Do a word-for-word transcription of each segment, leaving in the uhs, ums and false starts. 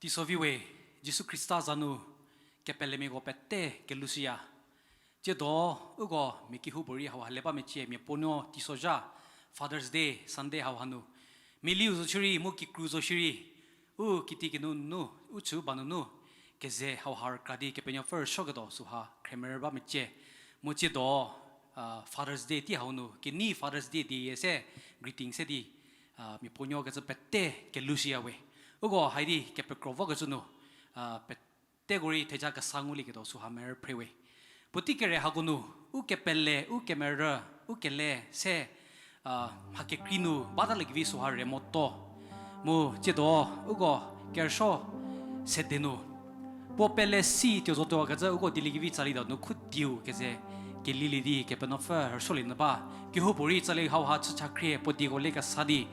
Teiso vi we, Jisu Khrista za nu kepelemiako pete kelushüya. Tsiedo, uko mia kehoupuorei hauha le ba mecie, mia puonuo teisozha, Father's Day, Sunday hauha nu, meliu zo shierei, mu kikru zo shierei, u kitiekinu nunu, u chü ba nunu, keze hauha rükra di Kepenuopfü rüsuoketuo süha khremerü ba mecie, mu tsiedo, Father's Day tei hau nu kenei Father's Day di ye se greeting se di, mia puonuokecü pete kelushüya we. Uko haidi kepekro vokecü nu, peteko rei theja kesa ngulieketuo süha merü phre we. Puotei kere hako nu, u kepele, u kemerü, u kele se, mha kekrei nu batalie kevi süha re motuo. Mu tsiedo, uko kerüsuo sede nu, puo pele si tuo zotuo kecü uko dieliekevi tsali donu khu dieu keze kelilie di Kepenuopfü rüsuolie nyü ba. Kehoupuorei tsali hauha chüchakhrie puo dieko lekesa di,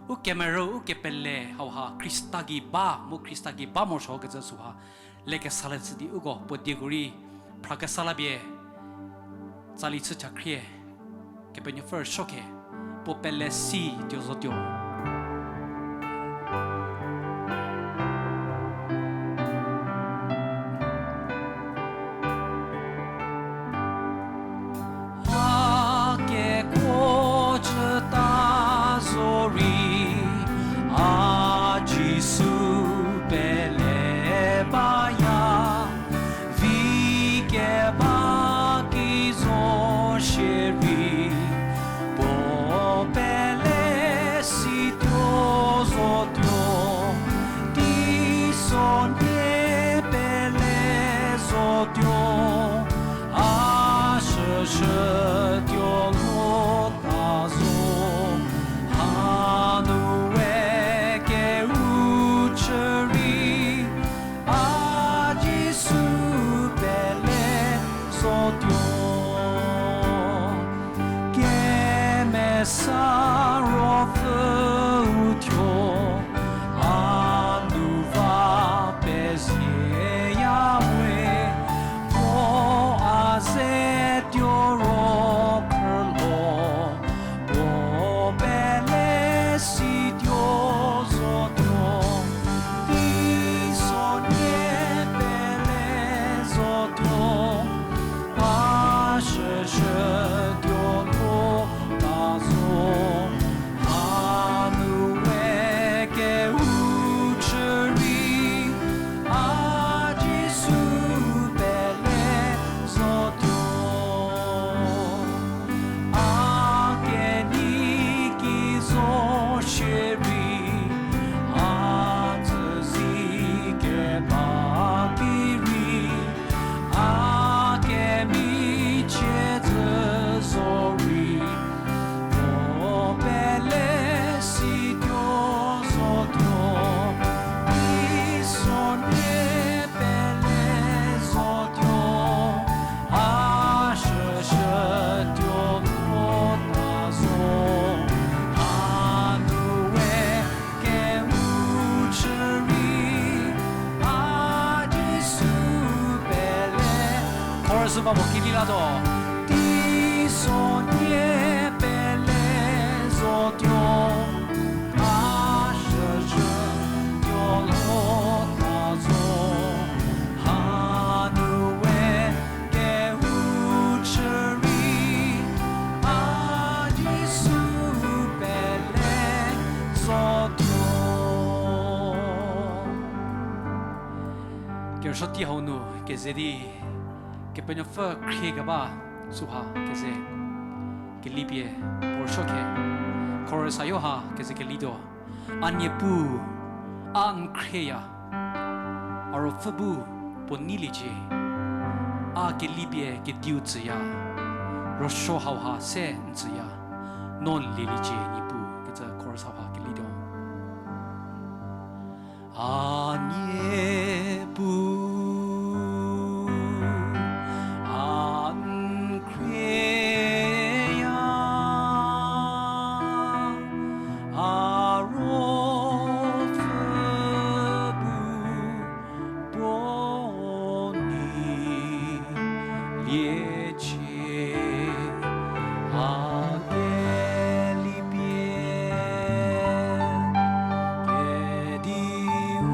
u kemerü, u kepele hauha Khrista gei ba, mu Khrista gei ba morosuokecü süha lekesa le chü di uko puo dieko rei phrakesa la pie tsali chüchakhrie Kepenuopfü rüsuokhe, puo pele si tuo zotuo. A kekuo chüta zorei, a Jisu pele baya, vi keba ki zo shierei, puo pele si tuo zotuo, teisonhie pele zotuo, a shüshü tuo lota zo, hanu we keu chü rei, a Jisu pele zotuo. Kemesa Ruopfü u thuo, a nu va pezieya we, puo a ze tuo ro phrülo, puo pele si tuo zotuo, teisonhie pele zotuo, a shüshü tuo lota zo, hanu we keu chü rei, a Jisu pele zotuo. A kenei ki zo shierei, a tsüzie keba ki rei, a kemichie zü zorei, puo pele si tuo zotuo, teisonhie pele zotuo, a shüshü tuo lota zo, hanu we keu chü rei, a Jisu pele. Chorus ba mo keli latuo. Teisonhie pele zotuo, a shüshü tuo lota zo, hanu we keu chü rei, a Jisu pele zotuo. Kerüsuo tei hau nu keze di Kepenuopfü khrie keba süha keze kelipie puo rüsuokhe. Chorus hayo ha keze kelituo. A Niepuu, a n khrieya, a ruopfü bu puo neiliecie. A kelipie kediu tsüya, rüsuo hauha se n tsüya, no n lieliecie Niepuu kecü chorus hauha kelituo. A Niepuu, a n khrieya, a ruopfü bu puo neiliecie, a kelipie kediu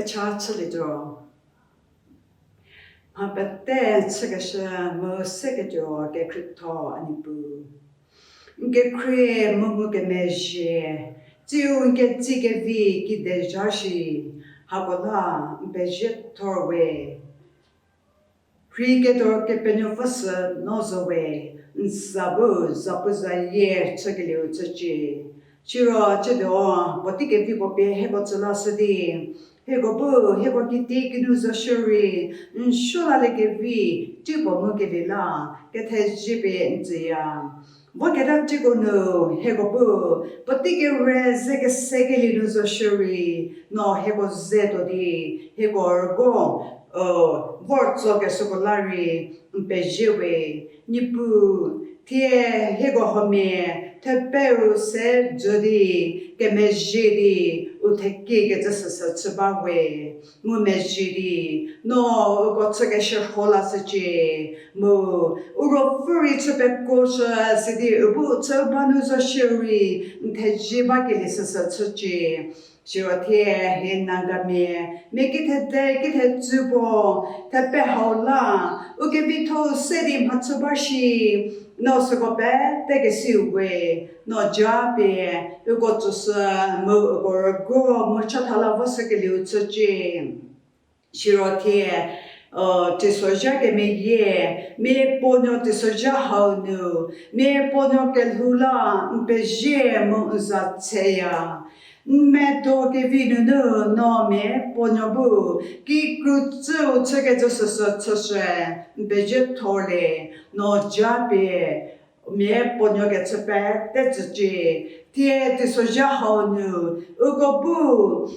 Cha chülietuo. Mha pete chükeshü mu seketuo kekhrietho a Niepuu. N kekhrie mu ngukemezhie, tsiu n ketsie kevi kide zha shi, hako la n pezie thor we. Rhei ketuo Kepenuopfü sü no zo we, n za bu zapuzayie chükelieu chücie. Siro chütuo, puotei kevi puo pie hieko tsü lashü di, hieko bu, hieko kiti kinu zo shierei, n suo lalie kevi, tei puo ngukelie la, kethezie pie n tsüya. Voketa teiko nu, hieko bu, puotei kere ze kesekelie nu zo shierei, no hieko ze tuo di, hieko rüko, vor tsokeshüko la rei, n pezie we, Niepuu, thie hieko huomia, thepeu se dzü di, kemezhie di, u thekie kecü süsü chü ba we, ngumezhie di, no uko chükeshürho lashücie, mu, u ruopfü rei chü pekuoshü, sidi u bu chü ba nu zo shierei, n thezie bakelie süsü chücie. Siro thie hie Nagamia, mia kithede kithetsü puo, thepe hau la, u kevitho se di mhachü ba shi, no süko pete kesiu we, no japie, uko tsüshü, mu uko rüguo, mu chatha la voshükelieu chücie. Siro thie, teisozha kemeyie, mia puonuo teisozha hau nu, mia puonuo kelhou la, n pezie mu n za tseya. N medo kevi nunu no mia puonuo bu, kikru tsüu chükecü süsü chüshü, n pezie thorlie, no japie, mia puonuo kechü pete tsücie, thie teisozha hau nu, uko bu,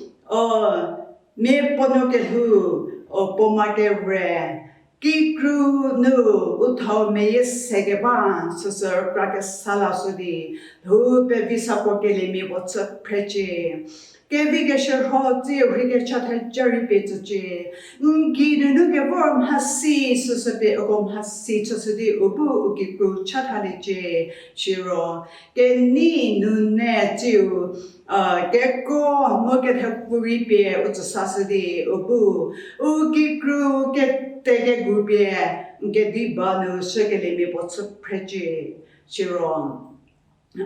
mia puonuo kelhou, puoma kere, kikru nu u thau meyie se keba, süsü rükra kesa lashü di, lhou pevi sako keliemia puo chü phrecie. Kevi keshürho tsie rhei kecha theja rei pie tsücie. N gei nunu kevor mhasi süsü pie uko mhasi chüshü di u bu u kikru chathaliecie. Siro, kenei nunu tsiu, kekuo mu kethepu rei pie u tsüsashü di u bu, u kikru kete kegu pie, n kediba nu shükeliemia puo chü phrecie. Siro,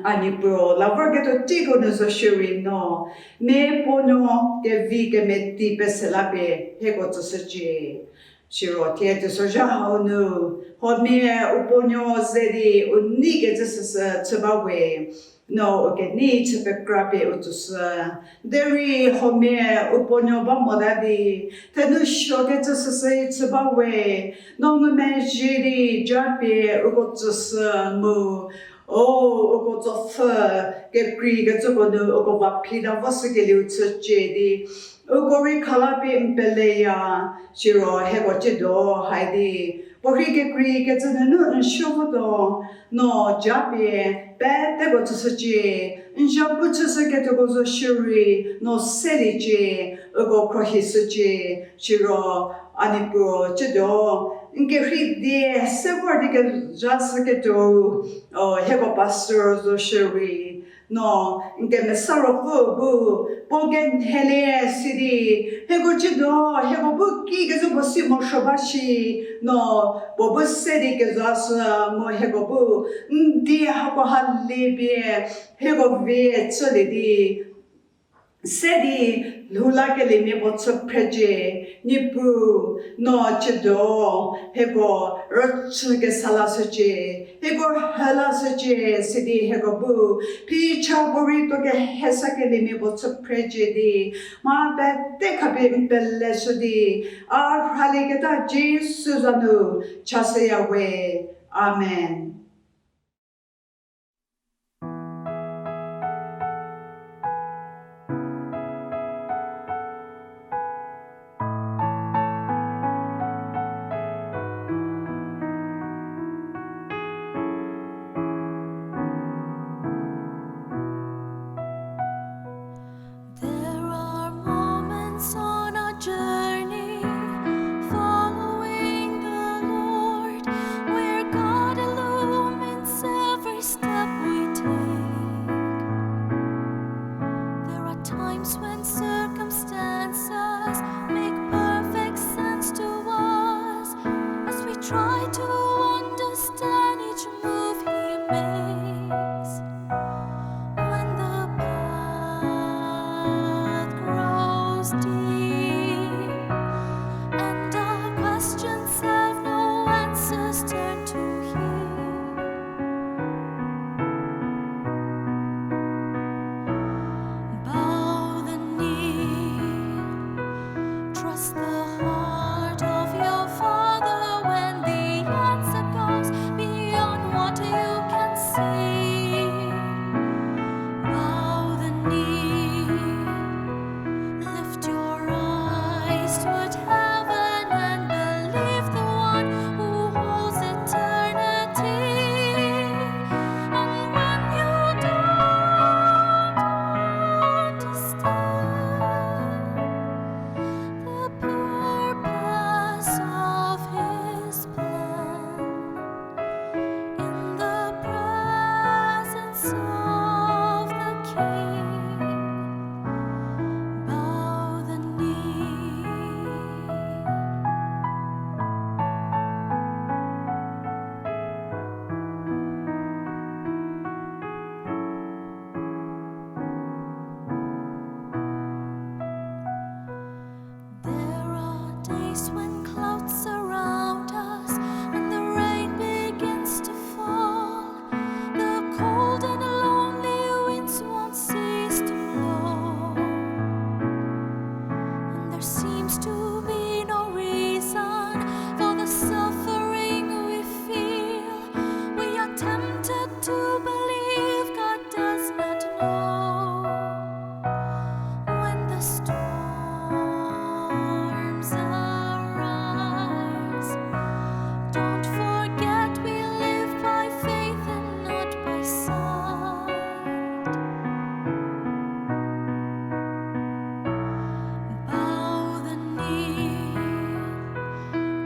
a Niepuu, la vorketuo teiko nu zo shierei no, mia puonuo kevi kemeti pese la pie hieko tsüshücie. Siro thie teisozha hau nu, huomia u puonuo ze di u nei kecü süsü chü ba we, no u kenei chü pekra pie u tsüshü. Derei huomia u puonuo ba mota di, thenou suo kecü süsü chü ba we, no ngumezhie di japie uko tsüshü mu, o, uko tsopfü, kekrei kecüko nu uko va phita voshükelieu chücie di, uko rei khala pie n peleya, siro hieko tsiedo hai di, puorhi kekrei kecü nunu n suo votuo, no japie, peteko tsüshücie, n zhapu chüshüketuoko zo shierei, no seliecie, uko khruohishücie, siro, a Niepuu tsiedo, n kerhei die se vor di kezhashüketuo, o, hieko pastor zo shierei, no, n kemesa ruopfü bu, puo kenhelie sidi, hieko tsiedo, hieko bu ki kecü puo si morosuo ba shi, no, puo bu se di kezhashü mu hieko bu, n die hako ha lie pie, hieko vie chülie di, se di lhou lakeliemia puo chü phrecie, Niepuu, no tsiedo, hieko rüchü kesa lashücie, hieko hü lashücie, sidi hieko bu, phicha puorei tuo kehesakeliemia puo chü phrecie di, mha pete khapie n peleshü di, a rhalieketa Jisu za nu, chashüya we. Amen. There are moments on our journey, following the Lord, where God alone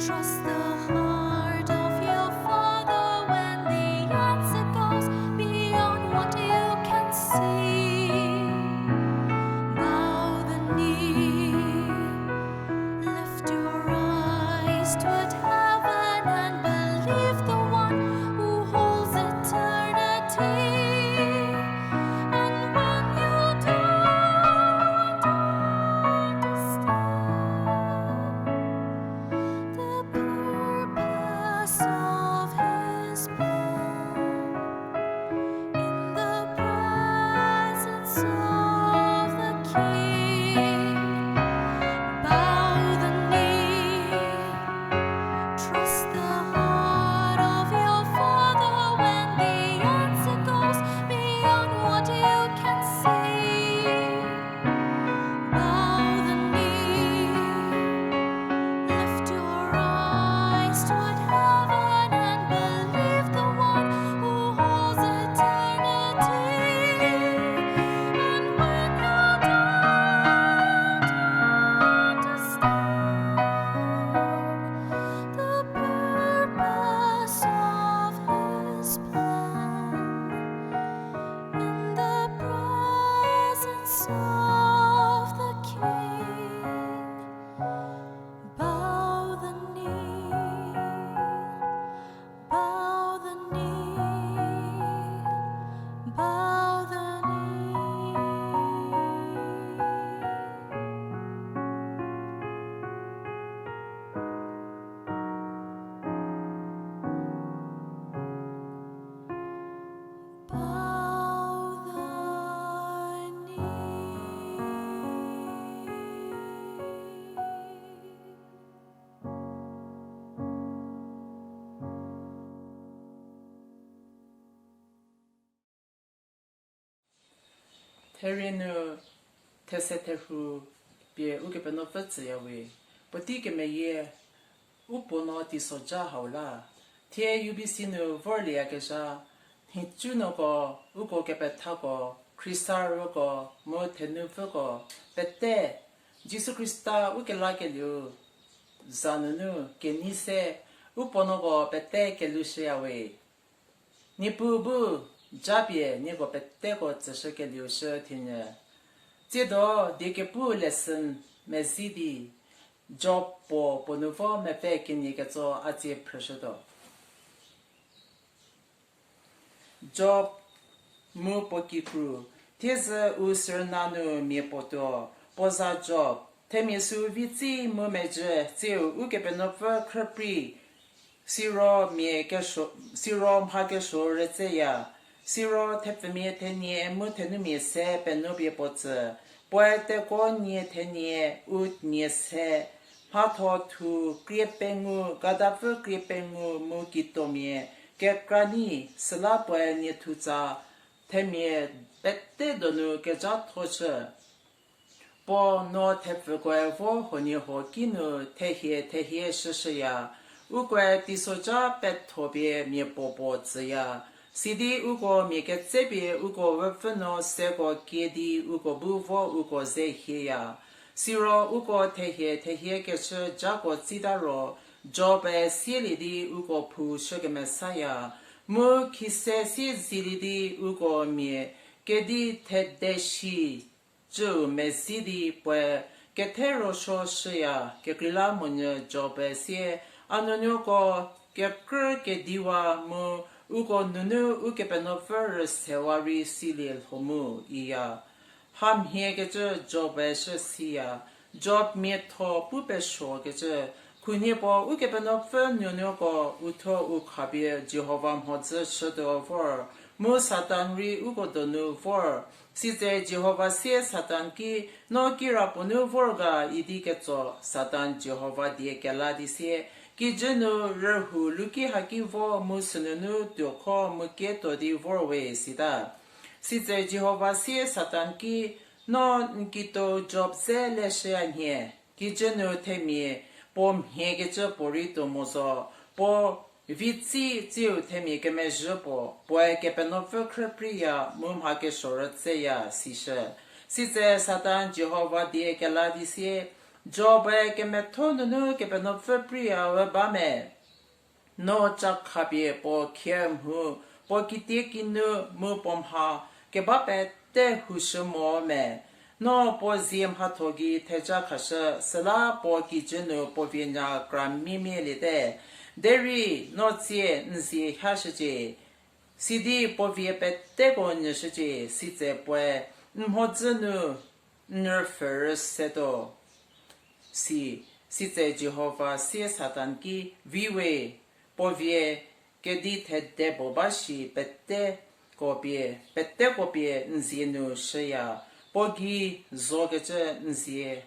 Trust the heart of your father when the answer goes beyond what you can see. Bow the knee, lift your eyes toward heaven and believe the one who holds eternity. And when you don't understand the purpose of his plan, in the presence of the king, bow the knee. Trust the heart of your father when the answer goes beyond what you can see. Bow the knee, lift your eyes toward heaven and believe the one who holds eternity. And when you don't understand the purpose of his plan, in the presence of the king, bow the knee, bow the knee, bow the knee. Bow the knee. Therie nu these therhu pie Ukepenuopfü tsüyawe. Puotei kemeyie, u puo no teisoja hau la. Thie U B C nu vorlieyakezha, nhicunuoko, uko kepethako, Khristarüko, mu thenupfüko, pete, Jisu Khrista ukelakelieu za nunu kenei se, u puo noko pete kelushüyawe. Niepuu bu japie nieko peteko tsüshükelieu shü thinyü. Tsiedo die kepu lesson mezi di, Job puo puo nu vo mepfü kenie ketso a tsie phrüshütuo. Job mu puo kikru, thiezhü u sürüna nu mia puo tuo, puo za Job, themia süu vitsei mu mejü, tsiu Ukepenuopfü khrüprei, siro mia kesuo, siro mha kesuo rütseya, siro thepfumia thenie mu thenumia se penuopie puo tsü, puoe tekuo nie thenie u nie se, mhatho thu krie pengou, gadapfü krie pengou mu kitomia, kekra nyi, süla puoe nie thutsa, themia pete donu kezhathoshü. Puo no thepfükoe vo huoniehuo kinu thehie thehie shüshüya, ukoe teisoja pethopie mia puo puo tsüya. Sidi uko mia ketsepie uko vüpfü no seko kie di uko bu vo uko ze hieya. Siro uko thehie thehie kechü jako tsita ro, Job-e sielie di uko phou shükemesaya. Mu khise sie zilie di uko mia kedi thede shi cüu mezi di puoe kethe rosuo shüya. Kekreilamonyü Job-e sie, a nuonuoko kekrü kediwa mu uko nunu Ukepenuopfü rüsewa rei silie lho mu, iya. Hamhie kecü Job-e shü siya. Job miatho pu pesuo kecü, khunhie puo Ukepenuopfü nuonuoko u thuo u khapie Jihova mhodzü shütuo vor, mu Satan rei uko donu vor. Sitse Jihova sie Satan ki, no kirapuo nu vor ga idi ketso, Satan Jihova die kela di sie, kijü nu rühou luki haki vo mu sünunu tuokho mu kietuo di vor we sita. Sitse Jihova sie Satan ki, no n kituo Job ze leshüya nhie, kijü nu themia puo mhie kecü puorei tuo mo zo, puo vitsei tsiu themia kemezhü puo, puoe Kepenuopfü khrüpreiya mu mha kesuo rütseya sishü. Sitse Satan Jihova die kela di sie, Job-e kemetho nunu Kepenuopfü preiya we ba me? No ca khapie puo khie mhu, puo kitiekinu mu puo mha keba pete hushü mo me? No puo zie mhatho gei theja khashü, süla puo kijü nu puo vie nya kra mimieliete. Derei no tsie n zie hashücie, sidi puo vie peteko nyüshücie, sitse puoe n mhodzü nu n rüpfhü rüsetuo. Si, sitse Jihova sie Satan ki, vi we, puo vie kedi thedebo ba shi peteko pie, peteko pie n zie nu shüya, puo gei zokecü n zie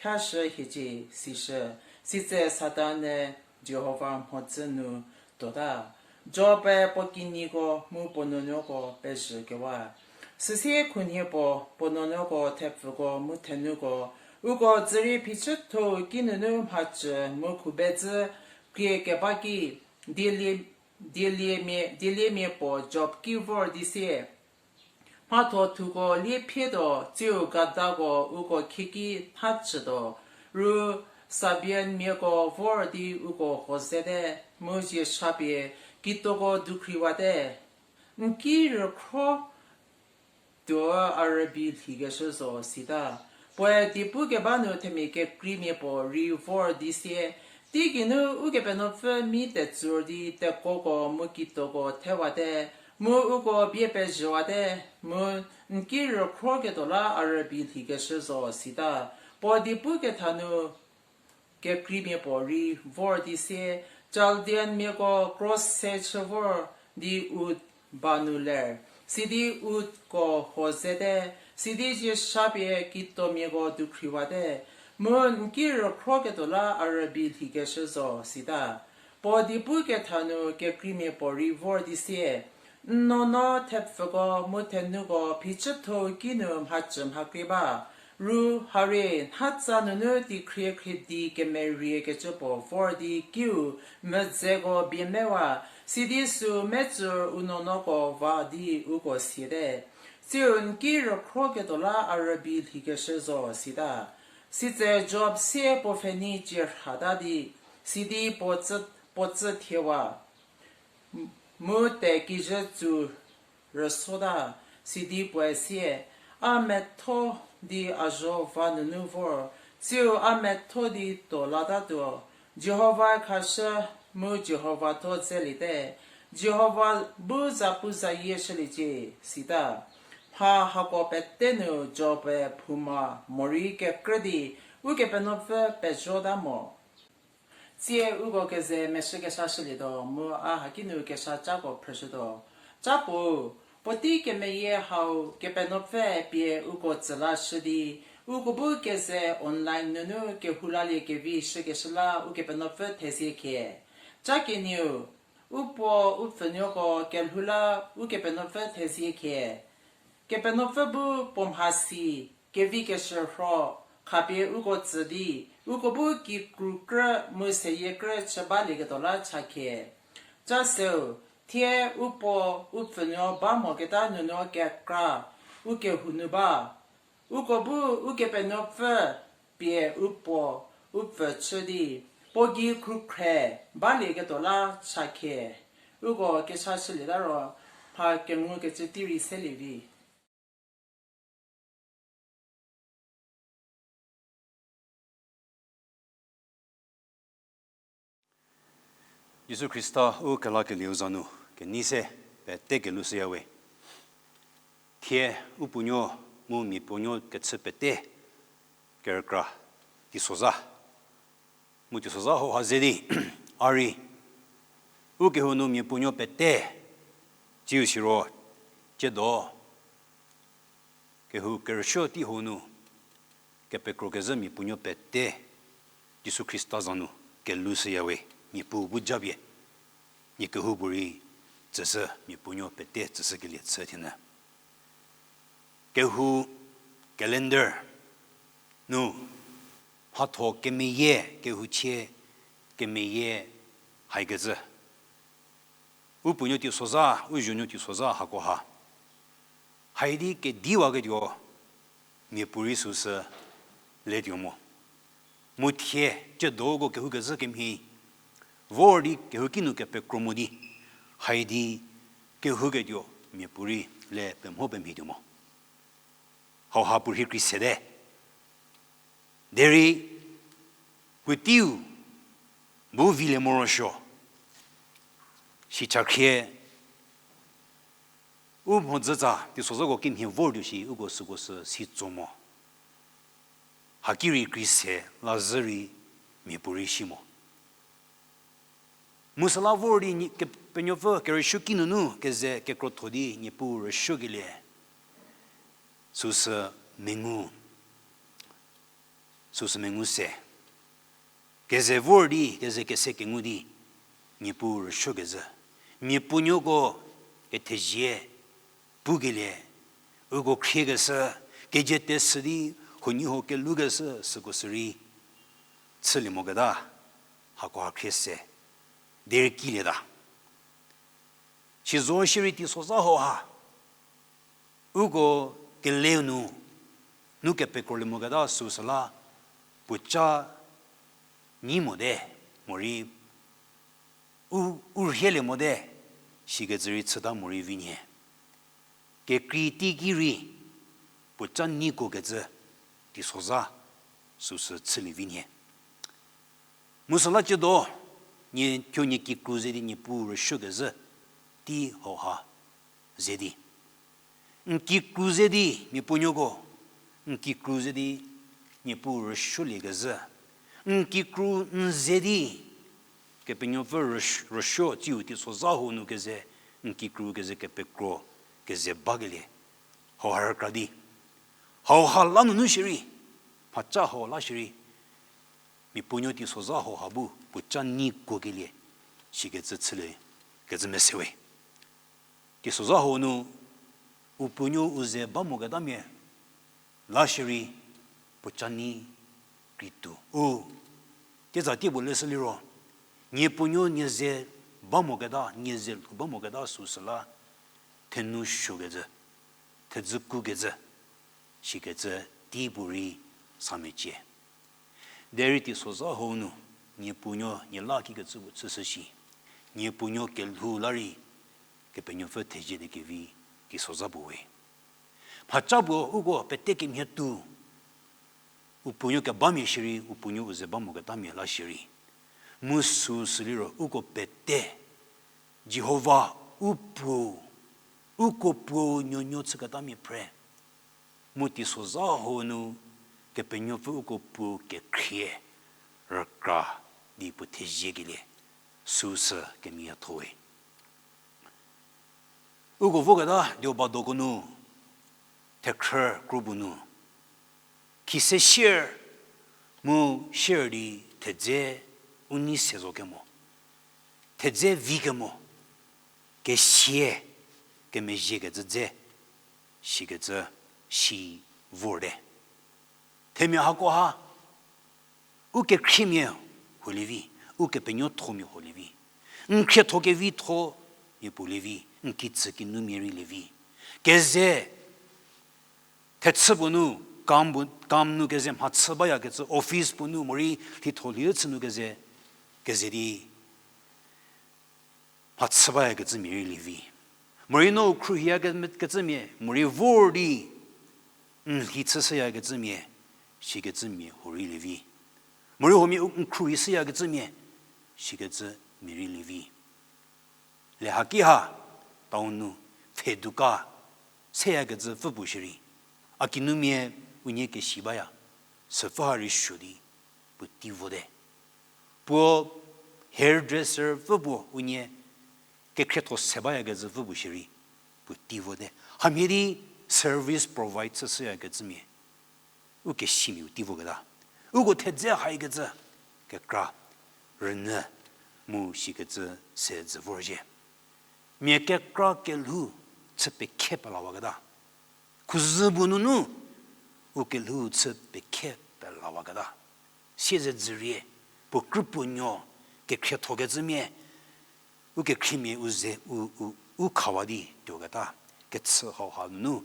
hashü hiecie, sishü. Sitse Satan-e Jihova mhodzü nu tuota. Job-e puo kinyiko mu puo nuonuoko pezhükewa. Süsie khunhie puo, puo nuonuoko, thepfüko mu thenuko, uko dzürei phichütho ki nunu mhacü mu khubedzü krie keba ki, dielie, dieliemia, dieliemia puo Job ki vor di sie, mhatho thuko liephietuo, tsiu gadako uko khieki thachütuo, ru Sabeanmiako vor di uko huo zete, mu zie shapie kitoko dukhriwate. N ki rükhro tuo a rübei lhikeshü zo, sita. Puoe diepukeba nu themia kekreimia puo rei vor di sie, teigeinu Ukepenuopfü mi tetsur di tekoko mu kitoko thewate, mu uko bie pezhüwate, mu n ki rükhroketuo la a rübei lhikeshü zo, sita. Puo diepu ketha nu kekreimia puo rei vor di sie, Chaldeanmiako kro se chü vor di Ur ba nu ler, sidi Urko huo zete, sidi zie shapie kitomiako dukhriwate, mu n ki rükhroketuo la a rübei lhikeshü zo, sita. Puo diepu ketha nu kekreimia puo rei vor di sie, n nuonuo, thepfüko mu thenuko phichütho ki nu mhacü mhakrie ba, ru harie, nhatsa nunu teikhrie khriedi kemeriekecü puo vor di kiu medzeko bie mewa, sidi süu metsür u nuonuoko va di uko siete. Tsiu n ki rükhroketuo la a rübei lhikeshü zo, sita. Sitse Job sie puo pfhenei cie rhata di, sidi puo tsü, puo tsü thiewa, mu te kijü tsu rüsota, sidi puoe sie, a metho di a zho va nunu vor, tsiu a metho di tuo latatuo, Jihova khashü, mu Jihova thuo dzeliete, Jihova bu zapuzayie shüliecie, sita. Mha hako pete nu Job-e phouma morei kekrü di Ukepenuopfü pezhota mo. Tsie uko keze meshü kesa shülietuo mu a haki nu kesa cako phrüshütuo. Ca puo, puotei kemeyie hau Kepenuopfü pie uko tsü lashü di, uko bu keze online nunu kehou lalie kevi shükeshü la Ukepenuopfü thezie khie. Ca kenieu, u puo u pfünuoko kelhou la Ukepenuopfü thezie khie. Kepenuopfü bu puo mhasi, kevi keshürho, khapie uko tsü di, uko bu kikru krü mu seyie krü chü balieketuo la chakhie. Ca seu, thie u puo u pfünuo ba moketa nuonuo kekra, u kehou nu ba. Uko bu Ukepenuopfü pie u puo u pfü chü di, puo gei khrukhre balieketuo la chakhie. Uko kesa shülieta ro, mha kengukecü tei rei selie vi. Jisu Khrista u kelakelieu za nu kenei se pete kelushüyawe. Thie u puonuo mu mia puonuo kechü pete kerükra teisozha. Mu teisozha hauha ze di, a rei u kehou nu mia puonuo pete, tsiu siro, tsiedo, kehou kerüsuo tei hau nu, kepekrokecü mia puonuo pete, Jisu Khrista za nu kelushüyawe, mia puo bu japie, nie kehoupuorei tsüshü mia puonuo pete tsüshükelie chü thienyü. Kehou calendar nu mhatho kemeyie, kehouchie kemeyie haikecü. U puonuo teisozha, u zuonuo teisozha hakoha. Haidi kediwaketuo mia puorei süsü letuo mo. Mu thie, ciedo uko kehoukezhü kemhie, vor di kehouki nu kepekro mo di, haidi kehouketuo miapuorei le pemho pemhietuo mo. Hauha puorhi kri sete. Derei, puoteiu, bu vilie morosuo. Sichakhrie, u mhodzütsa teisozhako kimhie vortuo shi uko süko sü si tso mo. Haki rei kri se lazhü rei miapuorei si mo. Mu süla vor di Kepenuopfü kerüsuoki nunu keze kekrotho di Niepuu rüsuokelie. Süsü mengu. Süsü mengu se. Keze vor di, keze kese kengu di, Niepuu rüsuokezhü. Miapuonuoko kethezie pukelie, uko khriekeshü, kezie tesü di, huoniehuo kelhoukeshü, süko sürei chülie moketa, hakoha khrie se, derei kilieta. Sizo shierei teisozha hauha, uko keleu nu, nu kepekrolie moketa süsüla, puoca nyi mote, morei u, u rhielie mote, sikecü rei chüta morei vi nhie. Kekrei teiki rei, puoca nyi kuokecü, teisozha, süsü chülie vi nhie. Mu süla ciedo, nie thuo nie kikru ze di Niepuu rüsuokezhü, tei hauha, ze di. N kikru ze di miapuonuoko, n kikru ze di Niepuu rüsuoliekezhü. N kikru n ze di, Kepenuopfü rüs-, rüsuo tsiu teisozha hau nu keze, n kikru keze kepekro, keze bakelie. Hauha rükra di. Hauha la nunu shierei, mhaca hau la shierei. Miapuonuo teisozha hauha bu, puoca nyi kuokelie, sikecü chülie, kecü mesewe. Teisozha hau nu, u puonuo u ze ba moketamia, la shierei, puoca nyi krei tuo. U, teiza tei puo leshü liro, niepuonuo nie ze ba moketa, nie ze lhou ba moketa süsüla, thenu suokecü, thedzü kukecü, sikecü tei puorei sa mecie. Derei teisozha hau nu, niepuonuo nie la kikecü puo chüshü shi, niepuonuo kelhou la rei, Kepenuopfü thezie di kevi, teisozha puo we. Mhaca puo uko pete kemhie tuo, u puonuo kebamia shierei, u puonuo u ze ba moketamia la shierei. Mu süsü liro uko pete, Jihova, u puo, uko puo nuonuo chüketamia phre. Mu teisozha hau nu, Kepenuopfü uko puo kekhrie, rükra di puo theziekelie, süsü kemiatho we. Uko voketa Deobadoko nu, thekhrü kropuo nu, khise sier, mu sier di thedze u nei se zo kemo, thedze vi kemo, kesia, kemezhiekecü dze, sikecü si vorte. Themia hakoha, u kekhriemia huo lievi, u kepenuothomia huo lievi. N khrietho kevitho mia puo lievi, n kitsü kinumia rei lievi. Keze, thechü puo nu, kam puo, kam nu keze mhachü bayakecü, office puo nu morei lhitho lhie chü nu keze, keze di mhachü bayakecümia rei lievi. Morei no u khruohiyakecümia, morei vor di n lhi chüshüyakecümia, sikecümia huo rei lievi. Morei huomia u n khruohishüyakecümia, sikecümia rei lievi. Le haki ha, town nu, pfhe duka, seyakecü pfü puo shierei. A kinumia unie kesi baya, süpfü ha rei suo di, puo tei vote. Puo hairdresser pfü puo unie kekhrietho se bayakecü pfü puo shierei, puo tei vote. Hamhie di service provide chüshüyakecümia, u kesimia u tei voketa. Uko thedze haikecü, kekra, rünyü, mu sikecü se dzü vorzhie. Mia kekra kelhou chü pekhe pelawaketa. Khuzü puo nunu, u kelhou chü pekhe pelawaketa. Siezedzürie, puo krüpuonuo, kekhriethokecümia, u kekhriemia u ze, u, u, u khawa di tuoketa. Kechü hauha nunu,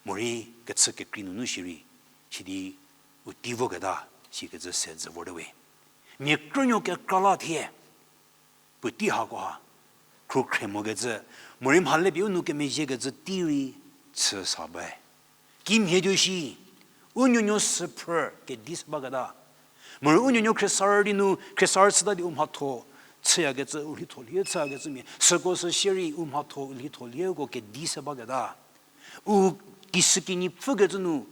morei kechü kekrei nunu shierei, sidi u tei voketa, sikecü se dzü vorte we. Mia krünuo kekra la thie, puotei hako ha, khrukhre mokecü, morei mhale pie u nou kemezhiekecü tei rei chü sa bae. Kimhie tuo shi, u nuonuo süphrü kedi se baketa. Morei u nuonuo khriesarü di nu, khriesarü chüta di u mhatho chüyakecü, u lhitholie chüyakecü mia, süko sü shierei u mhatho u lhitholieko kedi se baketa. U kishükinyi pfhükecü nu,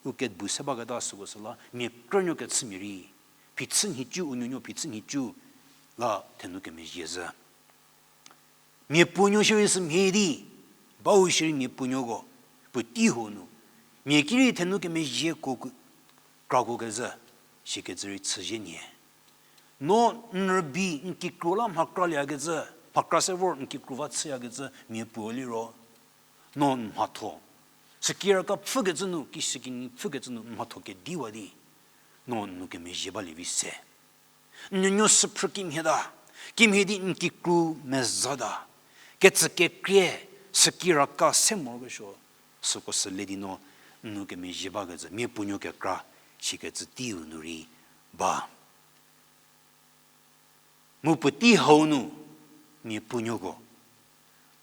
u kebu se baketa süko süla, mia krünuo kechümia rei, phichü nhicu, u nuonuo phichü nhicu, la thenou kemezhie zhü. Mia puonuo shierei sümhie di, bau shierei mia puonuoko, puotei hau nu, mia ki rei thenou kemezhieko, krako kezhü, sikecü rei chüzhie nie. No n rübei n kikru la mhakralieyakecü, mhakra se vor n kikru va chüyakecü mia puo liro, no n mhatho, sükiraka pfhükecü nu, kishükinyi pfhükecü nu n mhatho kediwa di, no n nou kemezhie balie vi se. N nuonuo süphrü kimhieta, kimhie di n kikru mezata, kecükekrie, sükiraka se morokesuo, süko sü le di no n nou kemezhie bakecü, mia puonuo kekra, sikecü teiu nu rei ba. Mu puotei hau nu, mia puonuoko,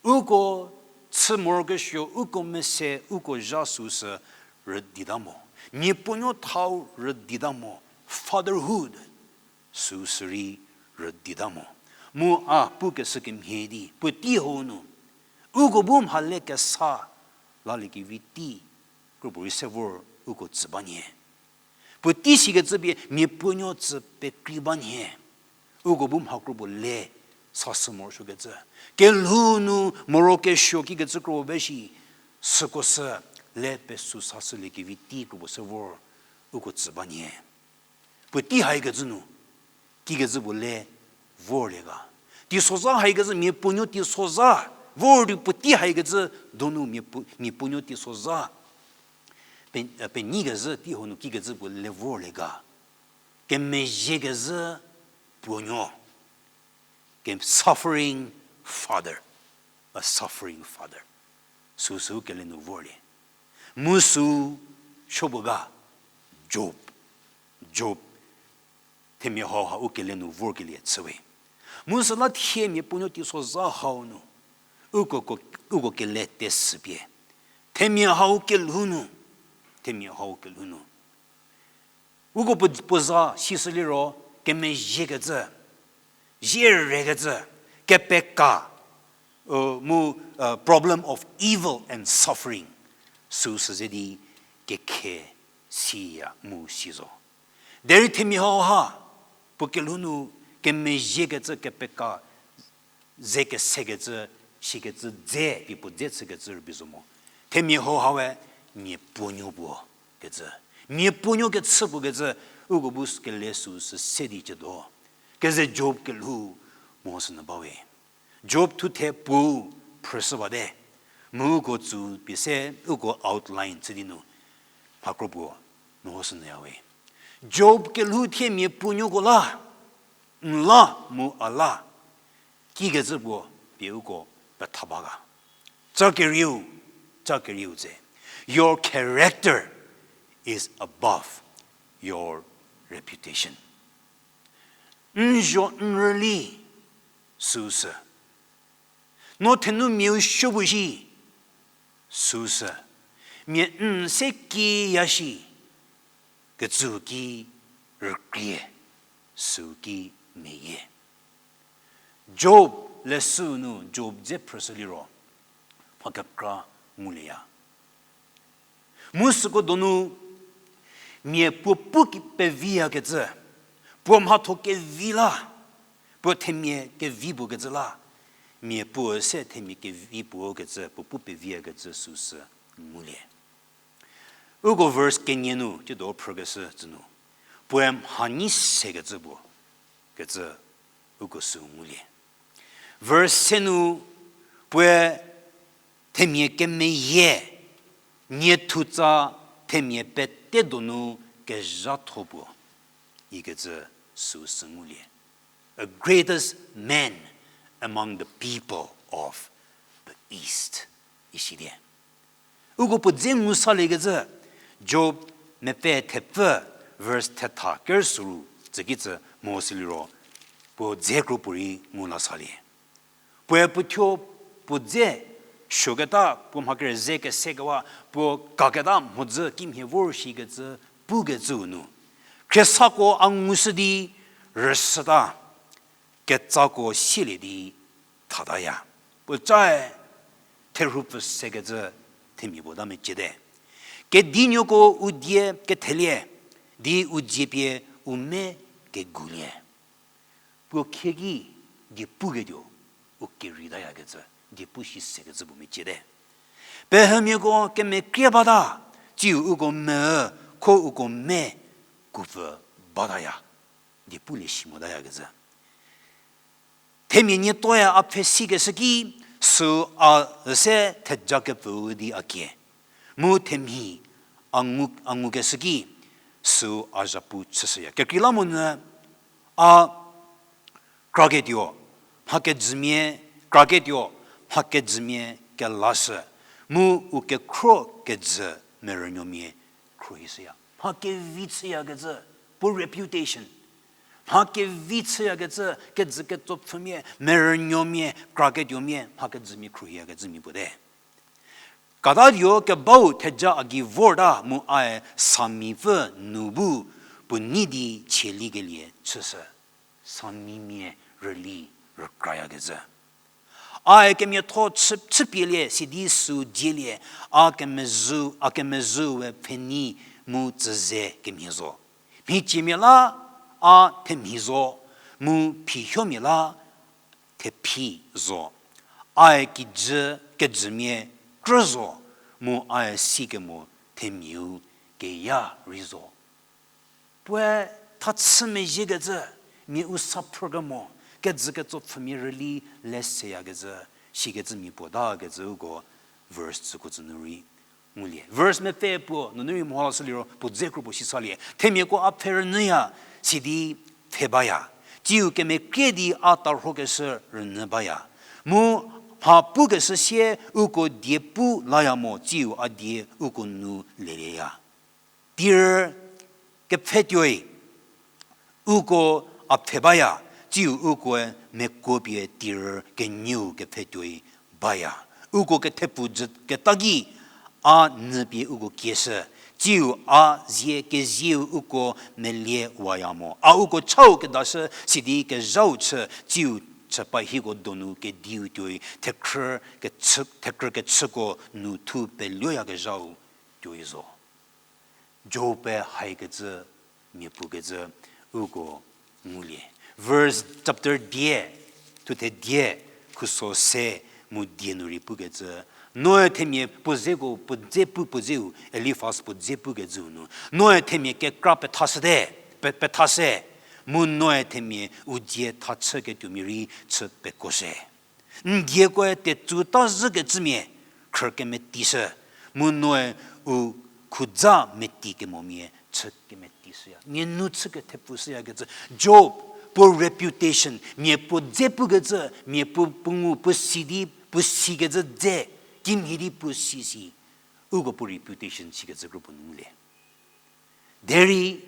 uko chü morokesuo, uko mese, uko zha süu sü rüdita mo. Mia puonuo thau rüdita mo. Fatherhood süu sü rei rüdita mo. Mu a pukeshü kemhie di, puotei hau nu, uko bu mhale kesa laliekevi tei, kropuo rei se vor uko tsü ba nie. Puotei sikecü pie mia puonuo tsü pekrei ba nie. Uko bu mha kropuo le sashü morosuokecü, kelhou nu morokesuo kikecü kropuo be shi, süko sü le pesü sashüliekevi tei kropuo se vor uko tsü ba nie. Puotei haikecü nu, kikecü puo le vorlie ga. Teisozha haikecü, mia puonuo teisozha vor di puotei haikecü donu mia puo-, mia puonuo teisozha pe-, penyikecü tei hau nu kikecü puo le vorlie ga. Kemezhiekezhü puonuo. Ke suffering father. A suffering father. Süu süu kele nu vorlie. Mu süu supuo ga, Job. Job, themia hau ha u kele nu vorkelie chüwe. Mu süla thie mia puonuo teisozha hau nu, uko, uko kele tesü pie, themia hau kelhou nu, themia hau kelhou nu, uko puo, puo za sishü liro, kemezhiekecü, zhie rekecü, kepeka, mu problem of evil and suffering, süu sü ze di kekhe siya mu si zo. Derei themia hau ha, puo kelhou nu kemezhiekecü kepeka, ze kesekecü, sikecü dze, pie puo dze chükecü rübei zo mo. Themia hau ha we, mia puonuo puo kecü. Mia puonuo kechü puo kecü, uko bu kele süu sü se di ciedo. Keze Job kelhou mehoshünyü bawe. Job thuthe puo phrüshü bate. Mu uko tsü pie se uko outline chü di nu, mha kropuo mehoshünyüyawe. Job kelhou thie mia puonuoko la, n la mu a la, kikecü puo pie uko petha ba ga. Ca kerieu, ca kerieu tse. Your character is above your reputation. N zho n rüli süu sü, no thenou miau supuo shi süu sü, mia n se kiya shi kecüu ki rükrie, süu ki meyie. Job leshüu nu Job dze phrüshü liro, mha kekra ngulieya. Mu süko donu mia puo pu ki peviyakecü, puo mhatho kevi la, puo themia kevi puo kecü la, mia puo se themia kevi puo kecü, puo pu peviyakecü süu sü ngulie. Uko verse kenie nu, tsiedo phrükeshü tsü nu, puoe mhanyi sekecü puo kecü uko süu ngulie. Verse se nu, puoe themia kemeyie, nie thutsa themia pete donu kezhatho puo, ikecü süu sü ngulie. A greatest man among the people of the East. Isidie. Uko puo dze ngu saliekecü, Job mepfü thepfü, verse thetha kerüsüru tsükicü mo sü liro, puo dze kro puorei ngu la salie. Puoe puothuo puo dze suoketa puo mha kerüze kesekewa puo kaketa mhodzü kimhie vor shikecü pukecüu nu, khriesako a ngushü di rüshüta, ketsako sielie di thataya. Puocae therhu pfü sekecü themia puo ta meciete. Kedinuoko u die kethelie, di u dzie pie u me kegulie. Puo khieki die puketuo u kereitayakecü, die pu shi sekecü puo meciete. Pehümiako kemekrie bata, tsiu uko me, kho uko me kupfü bataya, die pulie shi motayakecü. Themia nietoe a pfhe sikeshü ki, süu a se thejakepfüu di a kie. Mu themhie a ngu, a ngukeshü ki, süu a zhapu chüshüya. Kekreilamonyü a kraketuo, mha kejümia, kraketuo, mha kejümia kelashü, mu u kekhro kejü merünuomia khruohishüya. Mha kevi chüyakecü, puo reputation. Mha kevi chüyakecü, kejü ketsopfümia, merünuomia, kraketuomia, mha kejümia khruohiyakecü mia puo te. Katadio kebau theja a gei vorta mu ae samipfü nu bu puo nei di chielikelie chüshü. Samimia rüli rükrayakecü. Ae kemiatho chü, chüpielie sidi süu dielie, a kemezhü, a kemezhüe pfhenei mu tsüze kemhie zo. Mhiciemia la a themhie zo, mu phihiomia la thephi zo. Ae kijü kejümia krü zo, mu ae sikemo themiau keya rei zo. Puoe thachü mezhiekecü, mia u sa phrükemo, kejü ketsopfümia rüli leseyakecü, shikecü mia puo takecü uko verse tsüko tsü nu rei ngulie. Verse mepfü puo nunu rei meho lashü liro puo dze kro puo sisalie. Themiako a pfhe rünyüya, sidi pfhe baya. Tsiu kemekrie di a tarhokeshü rünyü baya. Mu mha pukeshü sie uko die pu laya mo, tsiu a die uko nu lelieya. Tirü kepfhetuoi uko a pfhe baya, tsiu ukoe mekuo pie tirü kenieu kepfhetuoi baya. Uko kethepfu jü keta ki, a nyü pie uko kieshü, tsiu a zie kezieu uko melie waya mo. A uko chau kedashü sidi kezhau chü, tsiu chüpa hieko donu kediu tuoi, thekrü kechü, thekrü kechüko nu thu peluoyakezhau tuoi zo. Job-e haikecü mia pukecü uko ngulie. Verse chapter die, thuthe die, khuso se mu die nu rei pukecü, noe themia puo zeko puo dze pu puo dzeu, Elifas puo dze pukecüu nu, noe themia kekra pethashüte, pe-, pethashü, mu noe themia u dzie thachüketuomia rei chü pekoshü. N diekoe tetsu ta zhükecümia khrü kemetishü, mu noe u khudza meti kemomia chü kemetishüya. Mia nu chü kethepfushüyakecü. Job, puo reputation, mia puo dze pukecü, mia puo pungu, puo si di, puo sikecü dze, kimhie di puo si si. Uko puo reputation sikecü kro puo nu ngulie. Derei,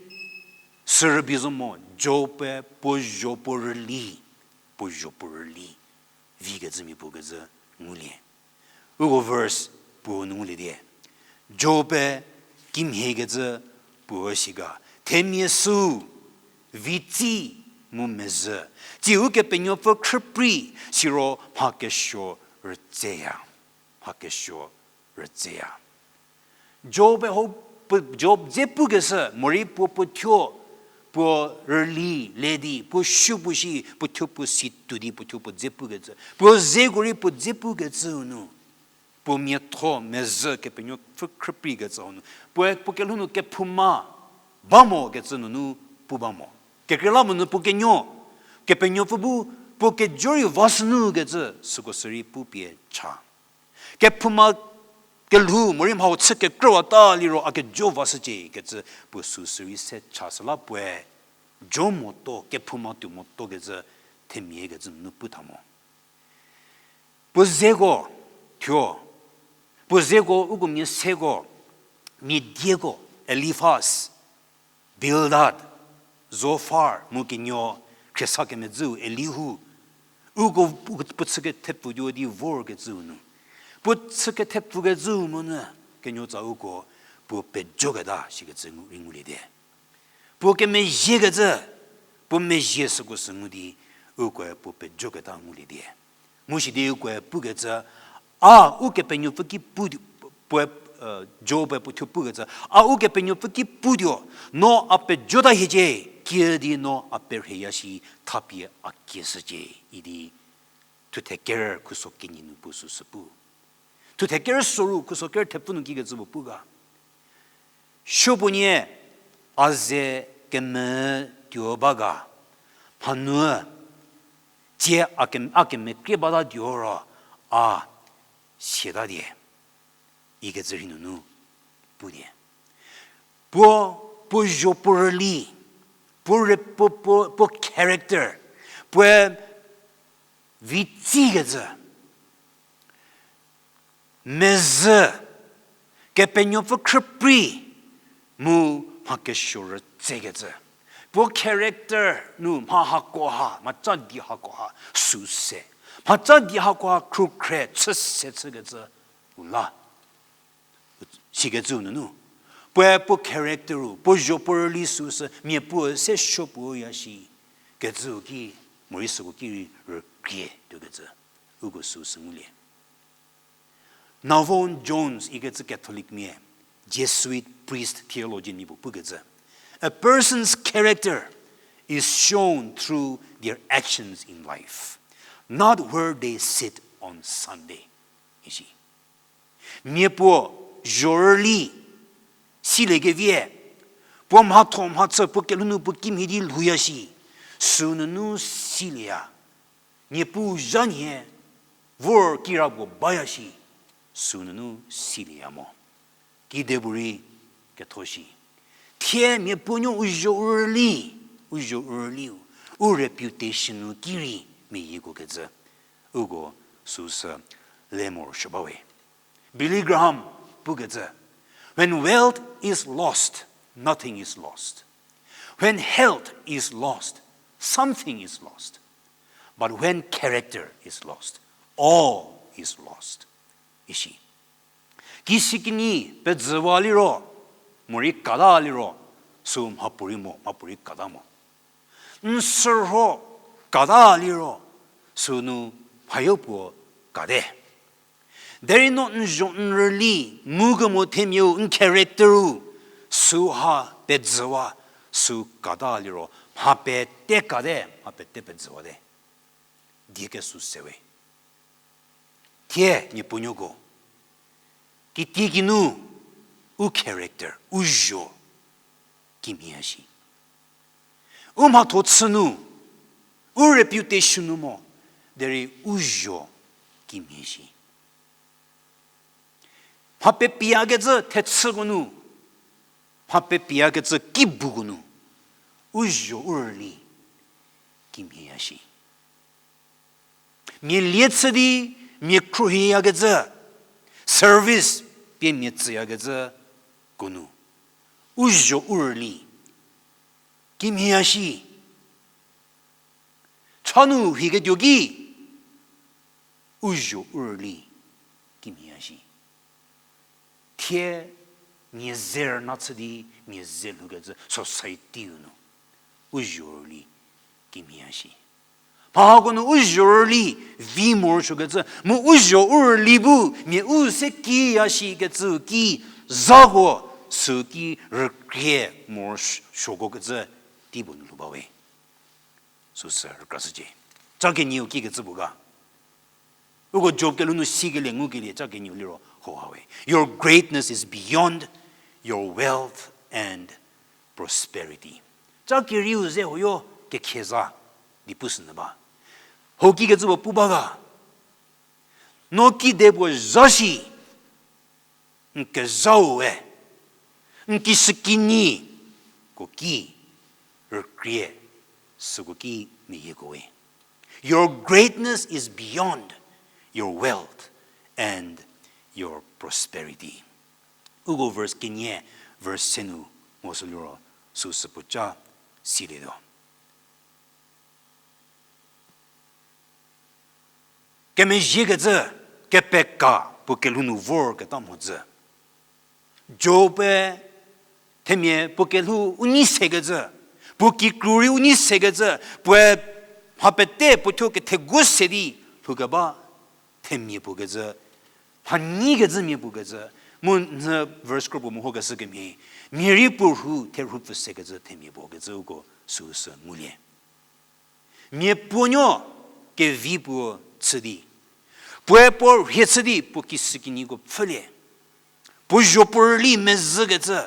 sürübei zo mo, Job-e puo zho puo rüli, puo zho puo rüli vikecü mia puo kecü ngulie. Uko verse puo nu ngulie die. Job-e kimhiekecü puo si ga. Themia süu, vitsi mu mezhü. Tsiu Kepenuopfü khrüprei siro mha kesuo rütseya. Mha kesuo rütseya. Job-e ho, puo, Job dze pukeshü, morei puo puothuo, puo rüli le di, puo supuo shi, puothuo puo si tuo di, puothuo puo dze pukecü. Puo zeko rei puo dze pukecüu nu. Puo miatho mezhü Kepenuopfü khrüpreikecüu nu. Puoe puo kelhou nu kephouma ba mo kecü nunu pu ba mo. Kekreilamonyü puo kenuo, Kepenuopfü bu puo kejo rei va sünu kecü süko sürei pupie cha. Kephouma kelhou morei mhau chü kekrüwata liro a kejo vashücie kecü puo süu sürei se cha süla puoe jo motuo, kephouma tuo motuo kecü themia kecü nunu pu tha mo. Puo zeko, thuo, puo zeko uko mia seko, mia dieko, Elifas, Bildad, Zofar, mu kenuo khriesa kemedzüu Elihu, uko pu-, puo chü kethepfutuo di vorkecüu nu. Puo chü kethepfukecüu monyü, kenuo tsa uko puo pejoketa shikecü ngu-, rei ngulie di. Puo kemezhiekecü, puo mezhie süko sü ngu di, ukoe puo pejoketa ngulie di. Mu sidi ukoe pukecü, a Ukepenuopfü ki pu di, puoe, Job-e puo thuo pukecü, a Ukepenuopfü ki putuo, no a pejota hiecie, kiüdi no a perheya shi thapie a kieshücie, idi thuthe ker khuso kenie nu puo süsü pu. Thuthe ker soru khuso ker thepfü nu kikecü puo pu ga. Supuonie a ze kemü tuo ba ga, mhanu, tsie a ke-, a kemekrie bata tuo ro, a siata die, ikecü rhei nunu pu die. Puo, puo zho puo rüli, puo re-, puo, puo, puo character, puoe vitsikecü, mezhü, Kepenuopfü khrüprei, mu mha kesuo rütsekecü. Puo character nu mha hakoha, mhaca di hakoha, süse. Mhaca di hakoha khrukhre, chüse chükecü, u la. Sikecüu nunu. Puoe puo character-u, puo zho puo rüli süsü, mia puo se supuo ya shi. Kecüu ki, morei süko ki rei rükrie tuokecü. Uko süsü ngulie. Navon Jones ikecü Catholic mia, Jesuit priest theologian mia puo pukecü, a person's character is shown through their actions in life, not where they sit on Sunday. Isi. Mia puo zho rüli, siliekevi, puo mhatho mhachü puo kelhou nu puo kimhie di lhouya shi, sünunu silieya. Niepuu zha nhie vor kira puo baya shi, sünunu silieya mo. Kidepuorei ketho shi. Thie mia puonuo u zho u rüli, u zho u rüliu, u reputation-u ki rei meyiekuokecü. Uko süsü le morosuo bawe. Billy Graham pukecü, when wealth is lost, nothing is lost. When health is lost, something is lost. But when character is lost, all is lost. Isi. Kisikinyi pezüwa liro, morei kata liro, sü mhapuorei mo, mhapuorei kata mo. N sürho kata liro, sünu mhayo puo kate. Derei no n zho n rüli, ngukemo themiau n character-u, süha pezüwa, sü kata liro, mha pete kate, mha pete pezüwate. Die kesü sewe. Thie mia puonuoko, kitiekinu u character, u zho kimhie shi. U mhatho chü nu, u reputation nu mo, derei u zho kimhie shi. Mha pepiakecü thechüko nu, mha pepiakecü kibuko nu, u zho u rüli kimhieya shi. Mia lie chü di, mia khruohiyakecü, service pie mia tsüyakecüko nu, u zho u rüli kimhieya shi. Cha nu rhiketuo ki, u zho u rüli kimhieya shi. Thie mia ze rüna chü di mia ze lhoukecü society-u nu, u zho u rüli kimhieya shi. Mha hako nu u zho u rüli vi morosuokecü mu u zho u rüli bu mia u se kiya shikecü ki, zako sü ki rükrie morosuokecü teipuo nu lhou bawe. Süsü rükrashücie. Ca kenieu kikecü puo ga. Uko Job kelhou nu sikelie ngukelie ca kenieu liro hauha we. Your greatness is beyond your wealth and prosperity. Ca kerieu ze huoyo kekheza di pushünyü ba. Hau kikecü puo pu ba ga. No kide puo zha shi, n kezhau we, n kishükinyiko ki rükrie, süko ki meyiekowe. Your greatness is beyond your wealth and your prosperity. Uko verse kenie, verse se nu mo sü liro, Süsü puoca silietuo. Kemezhiekecü, kepeka puo kelhou nu vorketa mhodzü. Job-e themia puo kelhou u nei sekecü, puo kikru rei u nei sekecü, puoe mha pete puo thuo kethegu se di lhoukeba themia puo kecü, mha nei kecü mia puo kecü, mu nü verse kro puo mehokeshü kemhie, mia rei puo rhu therhu pfü sekecü themia puo kecü uko süsü ngulie. Mia puonuo kevi puo chü di, puoe puo rhie chü di puo kishükinyiko pfhülie. Puo zho puo rüli mezhükecü,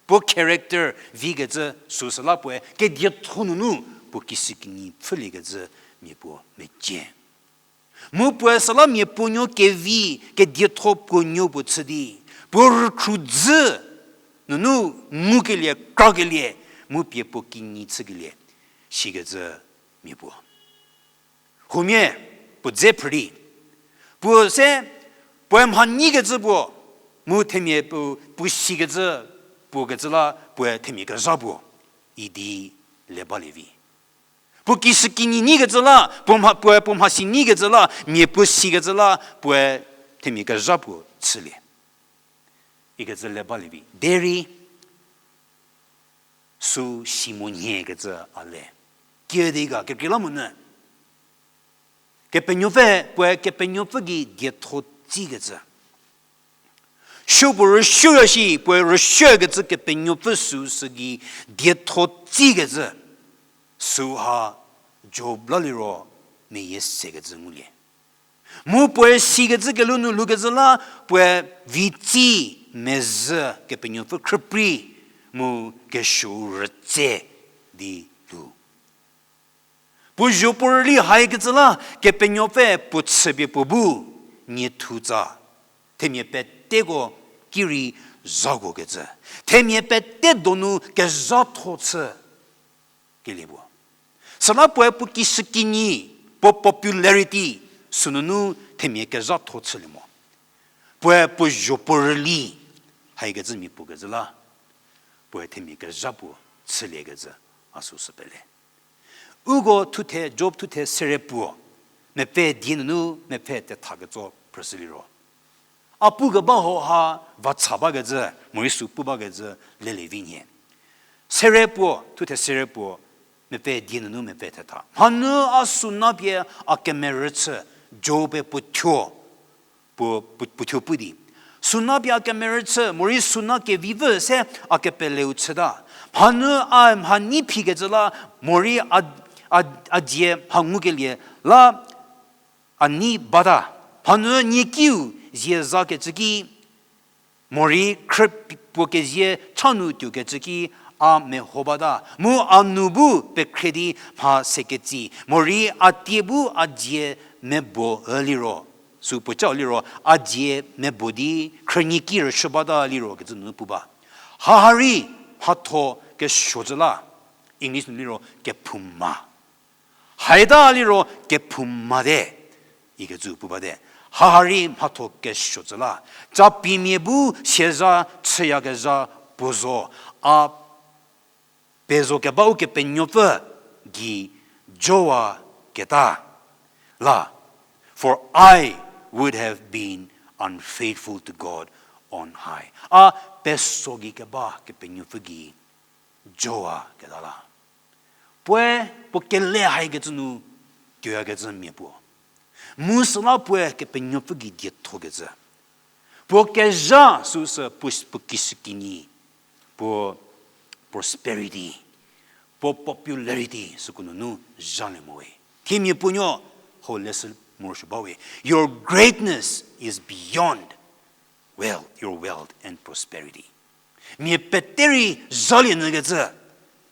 puo character vikecü süsü la puoe kedietho nunu puo kishükinyi pfhüliekecü mia puo mecie. Mu puoe süla mia puonuo kevi kedietho puonuo puo chü di, puo rükhrudzü nunu ngukelie, krakelie, mu pie puo kinyi chükelie, sikecü mia puo. Huomia, puo dze phrü di, puo se, puoe mha neikecü puo, mu themia puo, puo sikecü, puo kecü la, puoe themia kezha puo, idi le balie vi. Puo kishükinyi neikecü la, puo mha, puoe puo mhasi neikecü la, mia puo sikecü la, puoe themia kezha puo chülie. Ikecü le balie vi. Derei, sü si monyü kecü a le. Kiüdi ga, kekreilamonyü. Kepenuopfü, puoe Kepenuopfü gei dietho tsikecü. Supuo rüsuoya shi, puoe rüsuokecü Kepenuopfü süsü gei dietho tsikecü. Süha Job la liro meyie sekecü ngulie. Mu puoe sikecü kelhou nu lhoukecü la, puoe vitsi mezhü Kepenuopfü khrüprei mu kesuou rütse di lhou. Puo zho puo rüli haikecü la, Kepenuopfü puo chüpie puo bu, niethu tsa. Themia peteko ki rei zhakuokecü. Themia pete donu kezhatho chü kelie puo. Süla puoe puo kishükinyi, puo popularity, sünunu themia kezhatho chülie mo. Puoe puo zho puo rüli haikecü mia puo kecü la, puoe themia kezha puo chüliekecü a süsü pele. Uko thuthe, Job thuthe sere puo, mepfü die nunu mepfü thetha ketso phrüshü liro. A pukeba ho ha vacha bakecü, morei sü pu bakecü lelie vi nhie. Sere puo, thuthe sere puo, mepfü die nunu mepfü thetha. Mhanu a suna pie a kemerü chü, Job-e puo thuo, puo, puo, puo thuo pu di. Suna pie a kemerü chü, morei suna kevipfü se a kepeleu chüta. Mhanu a mha nei phikecü la, morei a, a, a dzie mha ngukelie la, a nei bata. Mhanu niekiu zie zakecü ki, morei khrü puo kezie cha nu tuokecü ki a meho bata. Mu a nu bu pekhre di mha seketsi. Morei a tie bu a dzie mebo liro. Sü puo chau liro, a dzie mebo di khrünyi ki rüshü bata liro kecü nunu pu ba. Haha rei mhatho kesuo zhü la, English nu liro kephouma. Haita liro kephoumate, ikecü pu bate. Haha rei mhatho kesuo zhü la, capimia bu siazha chüyakezha puo zo, a pezo keba Ukepenuopfü gei jowa keta la, for I would have been unfaithful to God on high. A peso gei keba Kepenuopfü gei jowa keta la. Puoe puo kele haikecü nu tuoyakecü mia puo. Mu süla puoe Kepenuopfü gei diethokecü. Puo kezha süsü puo, puo kishükinyi, puo prosperity, puo popularity süko nunu zhalie mo we. Themia puonuo ho leshü morosuo ba we. Your greatness is beyond wealth, your wealth and prosperity. Mia pete rei zhalie nyükecü,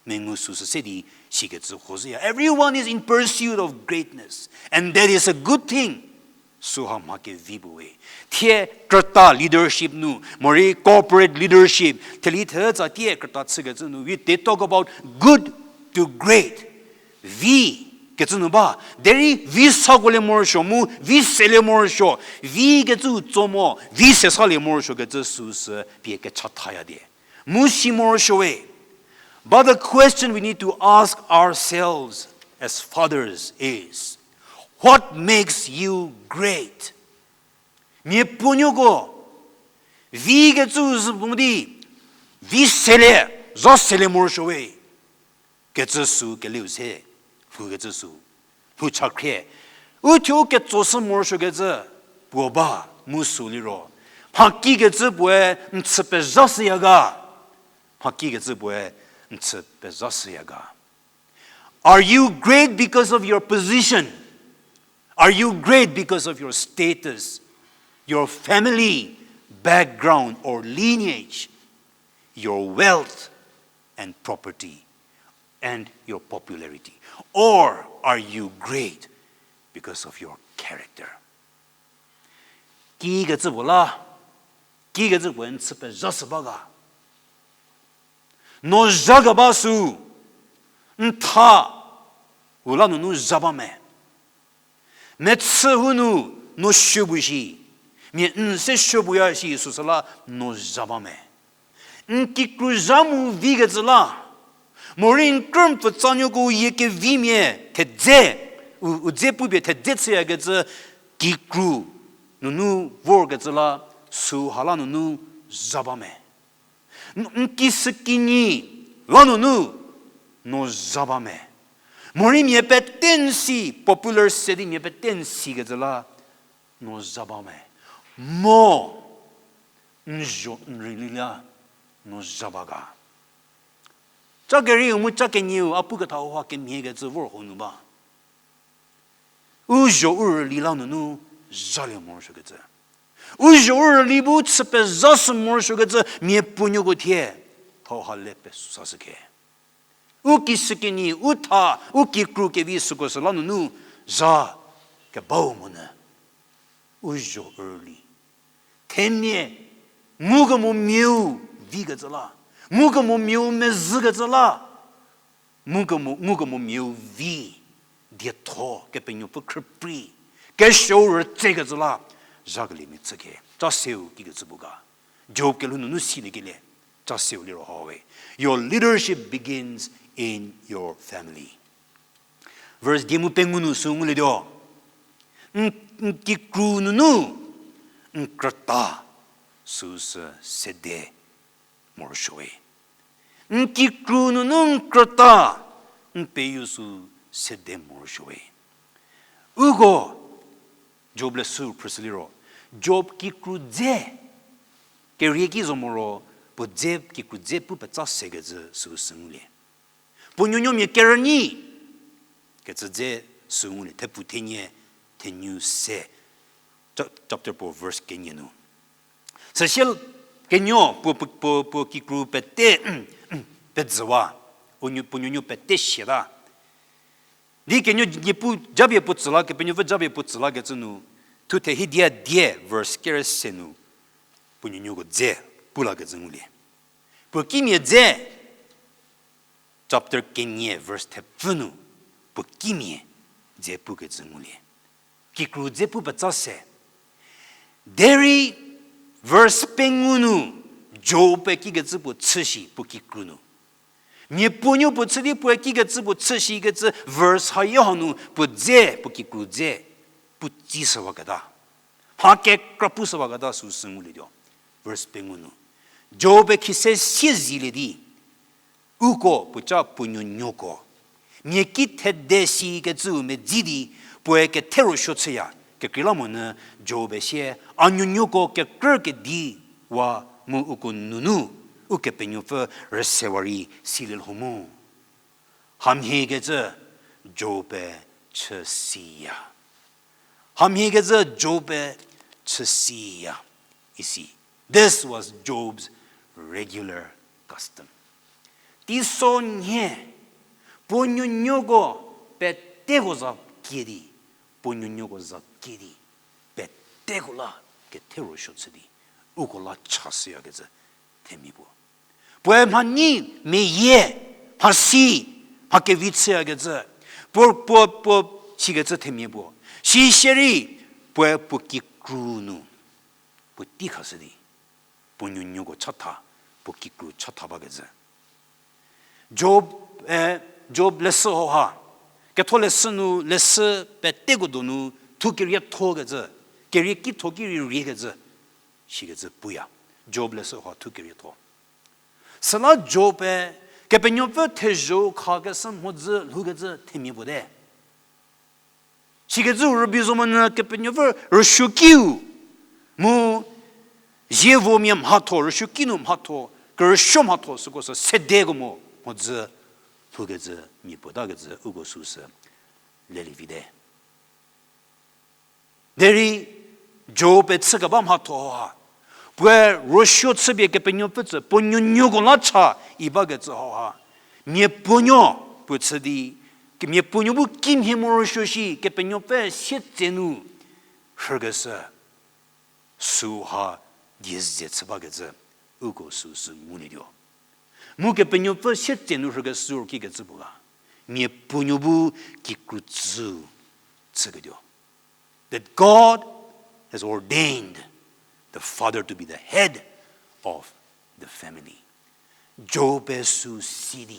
mengu süsü se di sikecü hozhüya. Everyone is in pursuit of greatness, and that is a good thing. Süha mha kevi puo we. Thie krüta leadership nu, morei corporate leadership, theli the tsa tie krüta chükecü nu, we, they talk about good to great. Vi kecü nu ba, derei vi sakolie morosuo mu, vi selie morosuo, vi kecü tso mo, vi se salie morosuo kecü süsü pie kecha thaya die. Mu si morosuo we, But the question we need to ask ourselves as fathers is, what makes you great? Miepuonuoko, vi kecü zü pung di, vi sele, za sele morosuo we. Kecü sü keliu se, lhou kecü sü, lhou chakhrie. U thuo ketso sü morosuo kecü, puo ba, mu sü liro. Mha ki kecü puoe n chü pezha shüya ga. Mha ki kecü puoe n chü pezha shüya ga. Are you great because of your position? Are you great because of your status, your family background or lineage, your wealth and property, and your popularity? Or are you great because of your character? Ki kecü puo la, ki kecü puoe n chü pezha shü ba ga. No zha keba sü, n tha, u la nunu zha ba me. Mechü hu nu, no suo bu shi. Mia n se suo buya shi süsü la no zha ba me. N kikru zha mu vi kecü la. Morei n krü n pfutsanuoko yie kevimia thedze, u, u dze pupie thedze chüyakecü kikru nunu vor kecü la, sü ha la nunu zha ba me. N, n kisükinyi la nunu no zha ba me. Morei mia pete n si, popular se di mia pete n si kecü la, no zha ba me. Mo, n zho n rüli la, no zha ba ga. Ca kerieu mu ca kenieu, a pu ketha hauha kemhie kecü vor ho nu ba. U zho u rüli la nunu zhalie morosuo kecü. U zho u rüli bu chü pezha shü morosuo kecü mia puonuoko thie. Hauha le pesusa shü khe. U kisükinyi, u tha, u kikru kevi süko sü la nunu zha kebau monyü. U zho u rüli. Themia, ngukemo miau vi kecü la. Ngukemo miau mezhü kecü la. Ngukemo, ngukemo miau vi, dietho, Kepenuopfü khrüprei, kesuou rütse kecü la, zhakeliemia chü khe, ca seu kikecü bu ga. Job kelhou nunu siliekelie, ca seu liro ha we. Your leadership begins in your family. Verse die mu pengou nu sü ngulietuo. N, n kikru nunu, n krüta, süsü sede morosuo we. N kikru nunu n krüta, n peyu sü sede morosuo we. Uko, Job le sü phrüshü liro, Job kikru dze, kerie ki zo moro, puo dze kikru dze pu petsa sekecü süu sü ngulie. Puo nuonuomia kerünyi, kecü dze sü ngulie, thepfu thenie, thenu se, cha-, chapter puo verse kenie nu. Süsie kenuo puo, puo, puo, puo kikru pete, pezüwa, puo nuo, puo nuonuo pete siata. Di kenuo niepu japie puo tsü la, Kepenuopfü japie puo tsü lakecü nu, thuthe hidia die verse kere se nu, puo nuonuoko dze pu lakecü ngulie. Puo kimia dze, chapter kenie verse thepfü nu, puo kimia dze pukecü ngulie. Kikru dze pu petsa se. Derei verse pengou nu, Job-e kikecü puo chü shi puo kikru nu. Mia puonuo puo chü di puoe kikecü puo chü shikecü verse hayo hanu puo dze puo kikru dze pu tsi shüwaketa. Mha kekra pu shüwaketa süu sü ngulietuo. Verse pengou nu. Job-e khise sie zilie di. Uko puoca puo nuonuoko. Mia ki thede sikecüu medzi di, puoe kethe rosuo chüya, kekreilamonyü Job-e sie, a nuonuoko kekrü kediwa mu uko nunu, Ukepenuopfü rüsewa rei silielho mu. Hamhiekecü Job-e chü siya. Hamhiekecü Job-e chü siya isi. This was Job's regular custom. Teiso nhie, puo nuonuoko peteko za kie di, puo nuonuoko za kie di, peteko la kethe rosuo chü di, uko la cha shüyakecü themia puo. Puoe mha nyi meyie, mhasi, mha kevi chüyakecü, puo, puo, puo sikecü themia puo. Sisierei, puoe puo kikru nu, puo tei khashü di, puo nuonuoko chatha, puo kikru chatha bakecü. Job, eh, Job leshü hauha, ketholeshü nu leshü peteko donu thu kerietho kecü, kerie kitho ki rei riekecü, shikecü puya. Job leshü hauha thu kerietho. Süla Job-e Kepenuopfü thezho khakeshü mhodzü lhoukecü themia puote. Sikecü rübei zo monyü Kepenuopfü rüsuokiu mu zievomia mhatho, rüsuoki nu mhatho, kerüsuo mhatho süko sü sedeko mo mhodzü lhoukecü mia puotakecü uko süsü lelie vite. Derei Job-e chükeba mhatho ha, puoe rüsuo chüpie Kepenuopfü tsü puo nuonuoko la cha i bakecü hauha, miapuonuo puo chü di, miapuonuo bu kimhie morosuo shi Kepenuopfü sietsenu rhükeshü süha dieze chü bakecü uko süsü ngulietuo. Mu Kepenuopfü sietsenu rhükeshü kikecü puo ga, miapuonuo bu kikrutsü chüketuo. That God has ordained the father to be the head of the family. Job-e sü si di,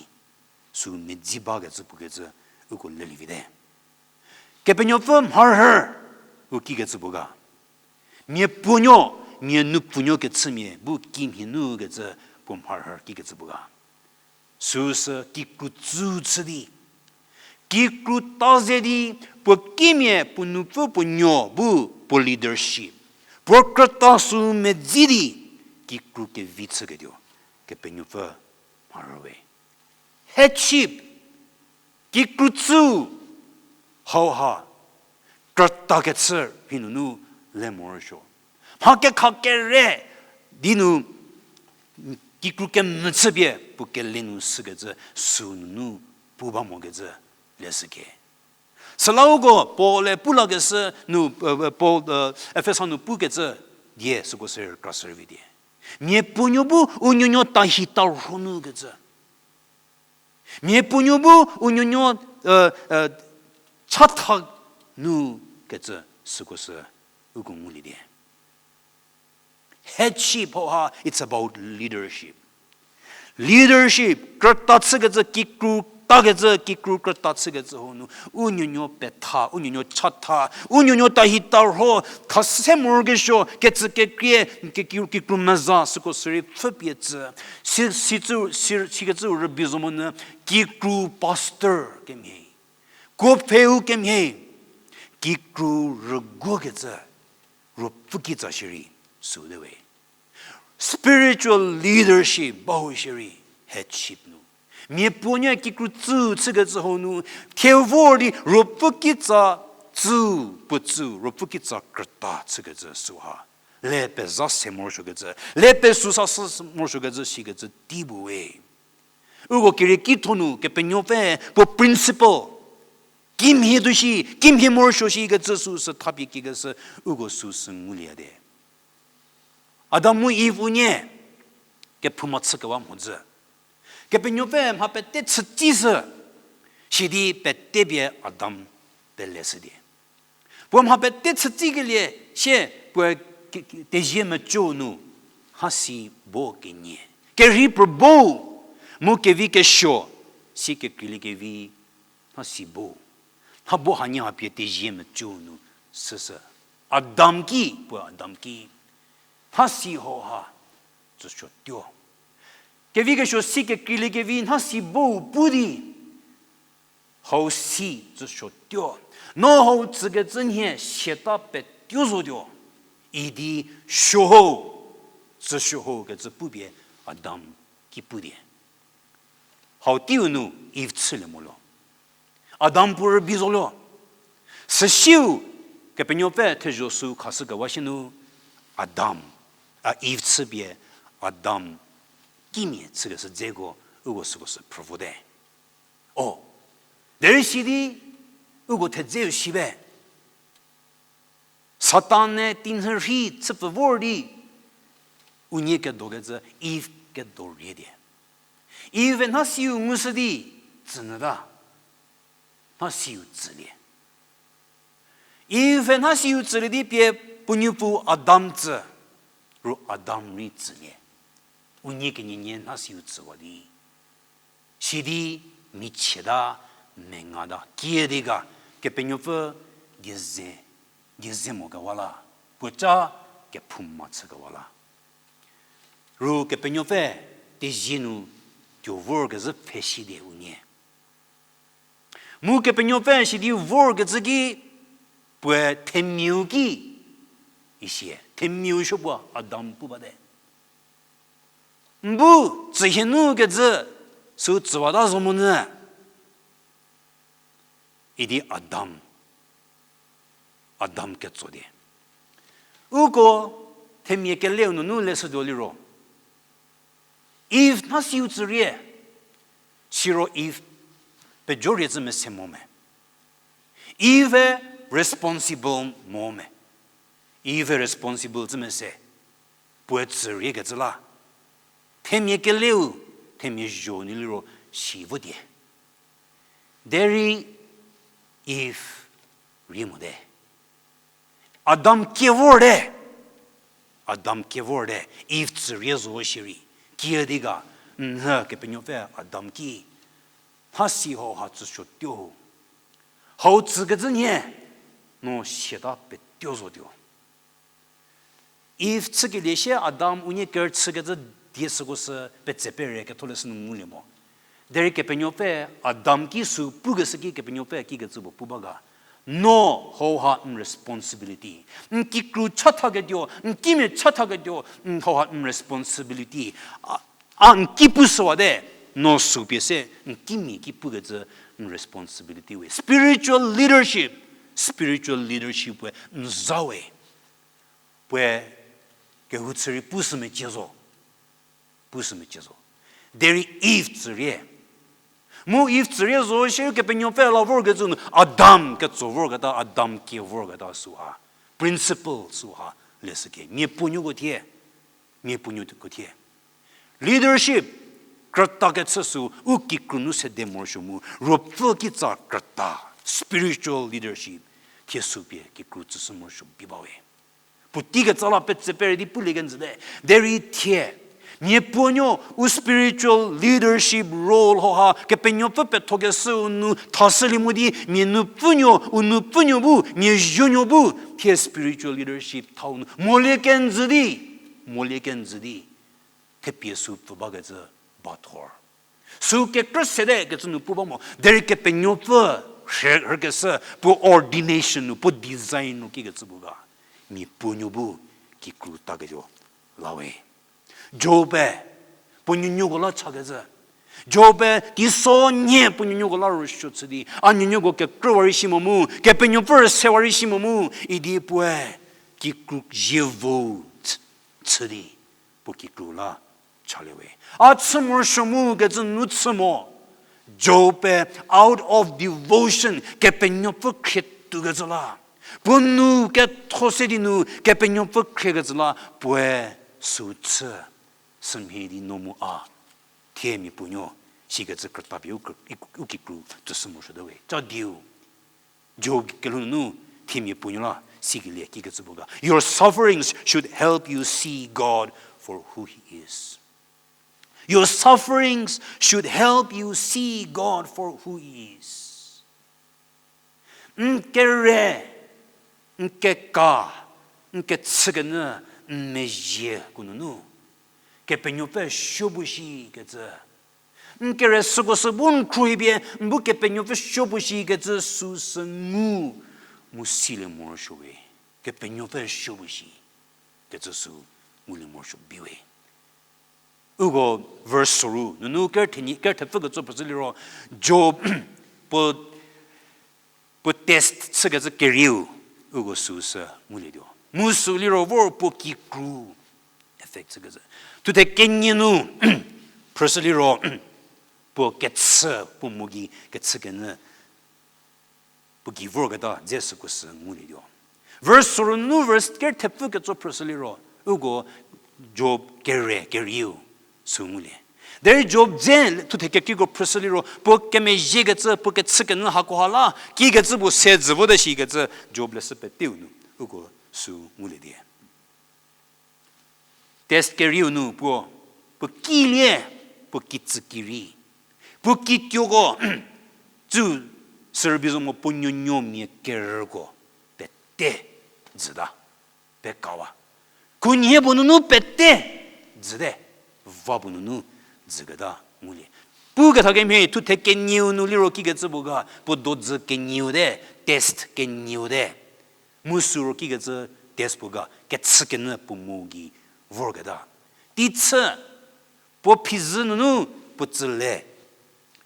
sü medzi bakecü puo kecü uko lelie vite. Kepenuopfü mharhü u kikecü puo ga, miapuonuo, mia nupfunuo kechümia bu kimhie nu kecü puo mharhü kikecü puo ga, süsü kikrutsü chü di, kikru ta ze di, puo kimia puo nupfü puo nuo bu puo leadership, puo krüta sü medzi di, kikru kevi chüketuo Kepenuopfü mharhü we. Headship, kikrutsü hauha, krüta kechü rhei nunu le morosuo. Mha kekha kere di nu kikru kemvü chüpie puo kele nu sükecü sü nunu pu ba mokecü leshüke. Süla uko Paul-e pu lakeshü nu, Paul, Efesa nu pukecü die süko sü kra servi die, miapuonuo bu u nuonuo tahi tarho nu kecü, miapuonuo bu u nuonuo chatha nu kecü süko sü uko ngulie die. Headship hauha, it's about leadership. Leadership, krüta chükecü, kikru takecü, kikru krüta chükecü hau nu u nuonuo petha, u nuonuo chatha, u nuonuo tahi tarho, khase morokesuo kecü kekrie, kikru meza süko sürei pfhüpie tsü, si, sikecü rübei zo monyü kikru pastor kemhie, kuo pheu kemhie, kikru rüguokecü, ruopfü kitsa shierei süu te we. Spiritual leadership ba hu shierei headship nu, miapuonuo kikrutsü chükecü hau nu, thie vor di ruopfü kitsa tsü, puo tsü, ruopfü kitsa krüta chükecü süha, le pezha se morosuokecü, le pesü sa sü morosuokecü sikecü tei puo we. Uko kerieki tho nu Kepenuopfü puo principle, kimhie tuo shi, kimhie morosuo shikecü süsü thapie kikeshü uko süsü ngulie te. Adam mu Iv unie kephouma chükewa mhodzü, Kepenuopfü mha pete chütsishü, sidi pete pie Adam peleshü die. Puo mha pete chütsikelie sie puoe ke-, ke-, tezie mecüu nu, nhasi bo kenie, kerhei pruo bo, mu kevi kesuo, si kekreiliekevi, nhasi bo. Mha bo hanie ha pie tezie mecüu nu süsü, Adam ki, puo Adam ki, nhasi hauha tsüsuotuo. Kevi kesuo si kekreiliekevi nhasi bou pu di, hau si tsüsuotuo. No hau tsükecü nhie siata petuo zotuo, idi suo hau tsüsuo hau kecü pupie Adam ki pu die. Hau teiu nu Iv chülie moluo. Adam puo rübei zoluo. Süsiu Kepenuopfü thezho sü khashükewa sie nu Adam, a, Iv chüpie Adam kimia chükeshü dzeko uko süko sü phrüvote. O, derei sidi uko thedzeu si be. Satan-e tinhü rhei chüpfü vor di unie kedokecü Iv kedo rie die. Iv-e nhasiu ngushü di tsünyüta, nhasiu tsülie. Iv-e nhasiu tsülie di pie puo nuopfü Adam tsü, ro Adam rei tsülie. Unie kenienie nhasiu tsüwa di. Sidi michieta, mengata, kiüdi ga, Kepenuopfü die ze, die ze mo kewa la, puoca kephouma chü kewa la. Ru Kepenuopfü tezie nu tuo vorkezhü pfhe shi di unie. Mu Kepenuopfü sidi vorkecü ki puoe themiau ki, isie, themiau supuo Adam pu bate. N bu tsühie nu kecü sü tsüwata zo monyü. Idi Adam, Adam ketso di. Uko themia keleu nunu leshütuo liro, Eve mhasiu tsürie, siro Eve pejorie cü mese mo me. Eve responsible mo me. Eve responsible cü mese. Puoe tsüriekecü la, themia keleu, themia zho nu liro si votie. Derei Eve rie mote. Adam kie vorte. Adam kie vorte. Eve tsürie zo shierei, kiüdi ga, nhü Kepenuopfü Adam ki, mhasi hauha tsüsuotuo ho, hau tsükecü nhie, no siata petuo zotuo. Eve chükelie sie Adam unie kerüchükecü die süko sü petse pere ketholeshü nu ngulie mo. Derei Kepenuopfü Adam ki sü pukeshü ki Kepenuopfü kikecü puo pu ba ga, no hauha n responsibility. N kikru chathaketuo, n kimia chathaketuo, n hauha n responsibility. A, a n ki pushüwate, no sü pie se n kimia ki pukecü n responsibility we. Spiritual leadership, spiritual leadership we n za we. Puoe kehou chü rei pushü mecie zo. Pushü mecie zo. Derei Eve tsürie. Mu Eve tsürie zo shierei Kepenuopfü la vorkecü nu Adam ketso vorketa, Adam kie vorketa süha. Principle süha leshükie. Mia puonuoko thie. Mia puonuoko thie. Leadership, krüta kechü sü u kikru nu sede morosuo mu, ruopfü kitsa krüta, spiritual leadership, thie sü pie kikru tsüshü morosuo bi ba we. Puotei ketsa la petse pere di pulie kenjüte, derei thie, mia puonuo u spiritual leadership role hauha, Kepenuopfü pethokeshüu nu thashülie mo di, mia nupfünuo, u nupfünuo bu, mia zhonuo bu, thie spiritual leadership thau nu molie kenjü di, molie kenjü di, thepie sü pfü bakecü bathor. Sü kekrü sede kecü nu pu ba mo, derei Kepenuopfü rhe-, rhekeshü puo ordination nu, puo design nu kikecü puo ga, mia puonuo bu kikru taketuo la we. Job-e puo nuonuoko la chakecü. Job-e teisonhie puo nuonuoko la rüsuo chü di, a nuonuoko kekrüwa rei si mo mu, Kepenuopfü rüsewa rei si mo mu, idi puoe kikru zievo chü di, puo kikru la chalie we. A chü morosuo mu kecü nu chü mo. Job-e out of devotion, Kepenuopfü khrietuokecü la, puo nou ketho se di nu Kepenuopfü khriekecü la, puoe sü chü, sümhie di no mu a, thie mia puonuo, sikecü krüta pie u kikru tsüshü morosuote we. Cha diu, Job kelhou nunu, thie mia puonuo la sikelie kikecü puo ga, your sufferings should help you see God for who He is. Your sufferings should help you see God for who He is. N kere, n keka, n kechükenyü, n mezhie ko nunu, Kepenuopfü suo bu shikecü, n kere süko sü bu n khruohi pie n bu Kepenuopfü suo bu shikecü süsü ngu, mu silie morosuo we. Kepenuopfü suo bu shi kecü sü ngulie morosuo bi we. Uko verse soru nunu kerthenyi, kerthepfü ketso phrüshü liro, Job puo, puo test chükecü kerieu, uko süsü ngulietuo. Mu sü liro vor puo kikru affect chükecü. Thuthe kenie nu phrüshü liro, puo kechü, puo mo gei kechükenyü, puo gei vorketa dze süko sü ngulietuo. Verse soru nu verse kerthepfü ketso phrüshü liro, uko Job kere kerieu sü ngulie. Derei Job dze thuthe kekriko phrüshü liro, puo kemezhiekecü, puo kechükenyü hakoha la kikecü puo se dzü vote shikecü Job leshü peteu nu uko sü ngulie die. Test kerieu nu puo, puo kilie, puo kitsü kiri. Puo kituoko, tsü sürübei zo mo puo nuonuo mia kerüko pete dzüta, pekawa. Khunhie puo nunu pete dzüte, va puo nunu dzüketa ngulie. Pukethakemhie thuthe kenieu nu liro kikecü puo ga, puo dodzü kenieu te, test kenieu te. Mu süro kikecü test puo ga, kechükenyü puo mo gei vorketa. Teichü, puo phizü nunu puo tsüle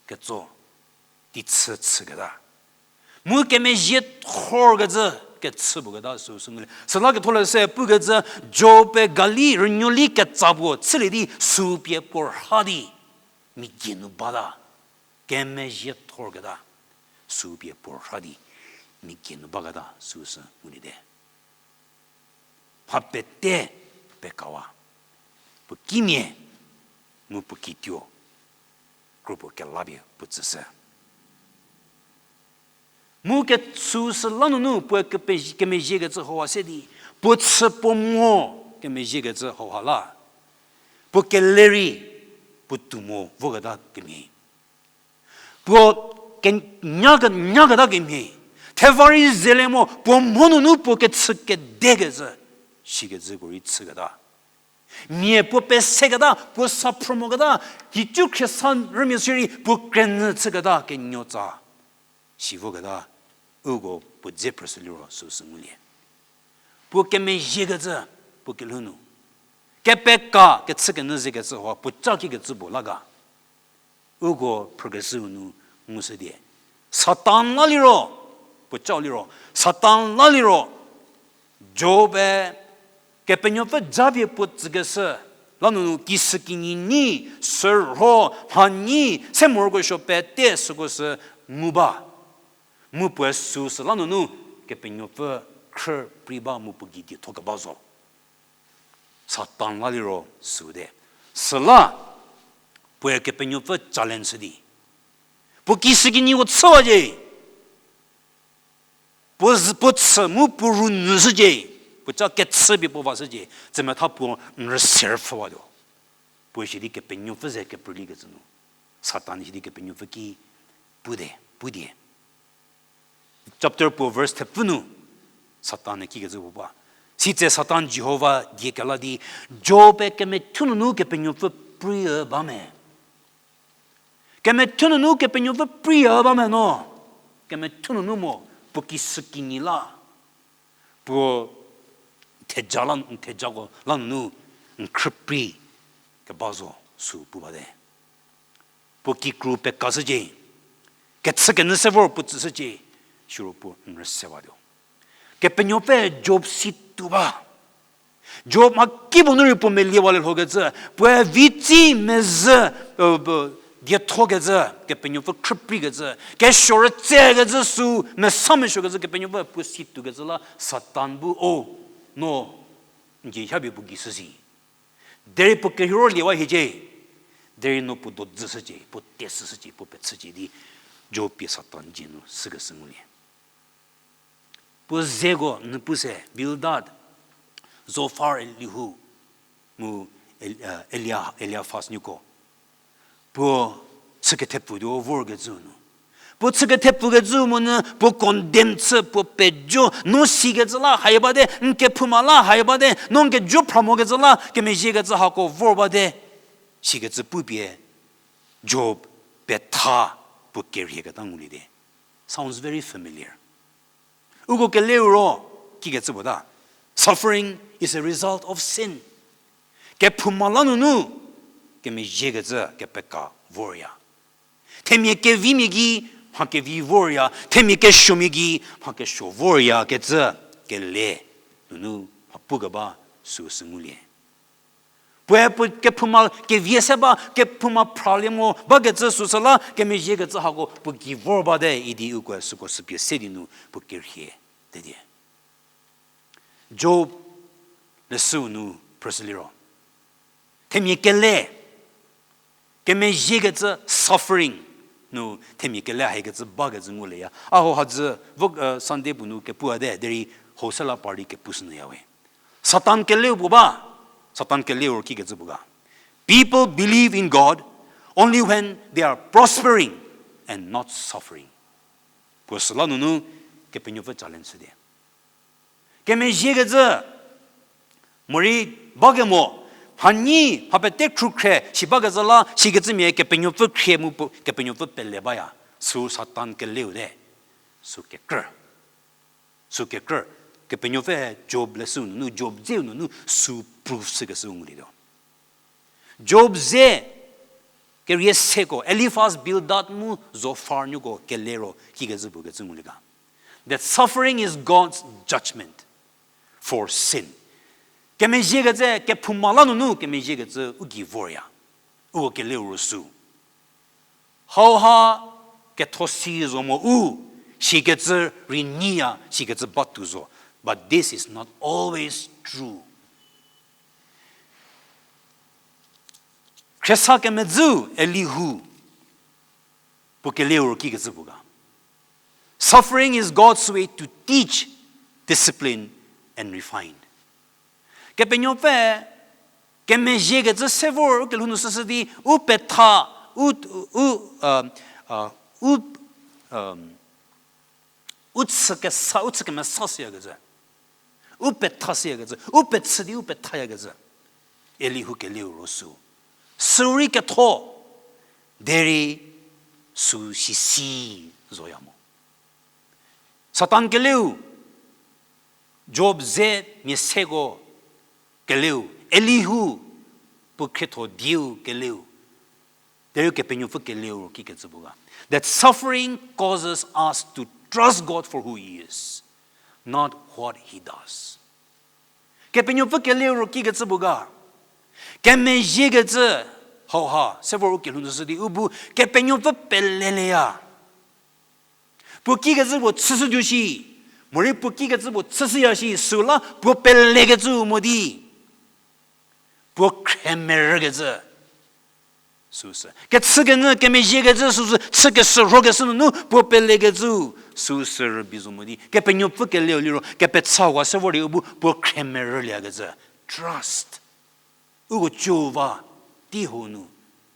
ketso, teichü chüketa. Mu kemezhie thorkecü kechü puo keta süu sü ngulie. Süla ketholeshü pukecü, Job-e gali rünuoli ketsa puo chülie di süu pie puo rha di mia gie nu bata. Kemezhie thorketa, süu pie puo rha di mia gie nu baketa süu sü ngulie te. Mha pete pekawa. Puo kimia, mu puo kituo, kropuo kelapie puo tsüshü. Mu kechüu sü la nunu puoe kepe-, kemezhiekecü hauha se di, puo chü puo mo kemezhiekecü hauha la, puo kele rei puo tou mo voketa kemhie. Puo ke-, nyake-, nyaketa kemhie. Theva rei zele mo, puo mho nunu puo kechü kedekecü, sikecüko rei chüketa. Mia puo peseketa, puo sa phrü moketa, hicu khriesa rümia sirei puo krenü chüketa kenuotsa si voketa, uko puo dze phrüshü liro süu sü ngulie. Puo kemezhiekecü, puo kelhou nu kepeka kechükenyü zekecü hauha puo ca kikecü puo la ga. Uko phrükeshüu nu ngushü die. Satan la liro, puo cau liro, Satan la liro, Job-e Kepenuopfü japie puo tsükeshü la nunu kisükinyi nyi, sürho, mhanyi, se morokesuo pete süko sü ngu ba. Mu puoe süu sü la nunu Kepenuopfü khrü prei ba mu puo gei dietho keba zo. Satan la liro süu te. Süla puoe Kepenuopfü challenge shü di, puo kisükinyiko chüwacie. Puo z-, puo chü mu puo ru nyüshücie. Puo ca kechüpie puo vashücie. Tsümetha puo n rüse rüpfhüwatuo. Puoe sidi Kepenuopfü ze keprülikecü nu, Satan sidi Kepenuopfü ki pu de, pu die. Chapter puo verse thepfü nu Satan-e kikecü puo ba. Sitse Satan Jihova die kela di, Job-e kemethu nunu Kepenuopfü preiü ba me? Kemethu nunu Kepenuopfü preiü ba me no? Kemethu nunu mo, puo kisükinyi la, puo theja la, thejako la nunu n khrüprei keba zo süu pu bate. Puo kikru pekashücie. Kechükenyü se vor puo tsüshücie. Siro puo n rüsewatuo. Kepenuopfü Job si tuo ba. Job mhakipuo nu rei puo meliewalie lhokecü, puoe vitsi mezhü, diethokecü, Kepenuopfü khrüpreikecü, kesuo rütsekecü süu mesa mesuokecü Kepenuopfü puo si tuokecü la Satan bu, o, no n gie hapie puo gei shü si. Derei puo kerhei ro liewa hiecie. Derei no puo dodzüshücie, puo tesüshücie, puo pechücie di Job pie Satan dzie nu sükeshü ngulie. Puo zeko nu pu se, Bildad, Zofar, Elihu, mu El-, Elia-, Eliphaz nieko. Puo chükethepfu tuo vorkecü nu. Puo chükethepfukecü monyü puo condemn chü, puo pejo, no sikecü la hai bate, n kephouma la hai bate, no n kejo phra mokecü la kemezhiekecü hako vor bate, sikecü pupie Job petha puo kerhieketa ngulie te. Sounds very familiar. Uko keleu ro, kikecü puo ta, suffering is a result of sin. Kephouma la nunu kemezhiekecü kepeka vorya. Themia kevimia gei mha kevi vorya, themia kesuomia gei mha kesuo voryakecü kele nunu mha pukeba süu sü ngulie. Puoe puo kephouma kevie se ba, kephouma phralie mo bakecü süsü la kemezhiekecü hako puo gei vor bate idi ukoe süko süpie se di nu puo kerhie te die. Job leshüu nu phrüshü liro, themia kele, kemezhiekecü suffering nu themia kele haikecü bakecü ngulieya. A ho hadzü vo, Sunday puo nu kepuate, derei ho se la party kepushünyüya we. Satan keleu puo ba, Satan keleu ro kikecü puo ga. People believe in God Only when they are prospering and not suffering. Puo süla nunu Kepenuopfü challenge shü di. Kemezhiekecü, morei bakemo, mhanyi, mha pete khrukhre, shi bakecü la, shikecümia Kepenuopfü khrie mu pu-, Kepenuopfü pele baya, sü Satan keleu te, sü kekrü. Sü kekrü, Kepenuopfü Job leshüu nunu, Job dzeu nunu, sü proof shükeshüu ngulietuo. Job ze, kerie seko, Eliphaz, Bildad mu Zophar nuoko kele ro, kikecü puo kecü ngulie ga. That suffering is God's judgment for sin. Kemezhiekecü, kephouma la nunu, kemezhiekecü u gei vorya. Uko keleu ro sü. Hauha ketho si zo mo u, shikecü rei nyiya, shikecü batuo zo. But this is not always true. Khriesa kemedzü Elihu, puo keleu ro kikecü puo ga. Suffering is God's way to teach, discipline, and refine. Kepenuopfü, kemezhiekecü se vor u kelhou nu süshü di, u petha, u, u, um, uh, u, um, u chü kesa, u chü kemesa shüyakecü. U petha shüyakecü, u pechü di u pethayakecü. Elihu keleu ro sü. Sü rei ketho, derei sü sisi zoya mo. Satan keleu, Job ze mia seko keleu, Elihu, puo khrietho dieu keleu. Derei Kepenuopfü keleu ro kikecü puo ga. That suffering causes us to trust God for who he is, not what he does. Kepenuopfü keleu ro kikecü puo ga. Kemezhiekecü, hauha, se vor u kelhou nu süshü di u bu, Kepenuopfü peleleya. Puo kikecü puo chüshütuo shi, morei puo kikecü puo chüshüya shi, süla puo pelekecü mo di. Puo khremerükecü. Süsü. Kechükenyü kemezhiekecü süsü, chü keshürhokeshü nunu puo pelekecü, süsü rübei zo mo di. Kepenuopfü keleu liro, kepethau se vor di u bu puo khremerüliekecü. Trust. Uko Jihova tei hau nu,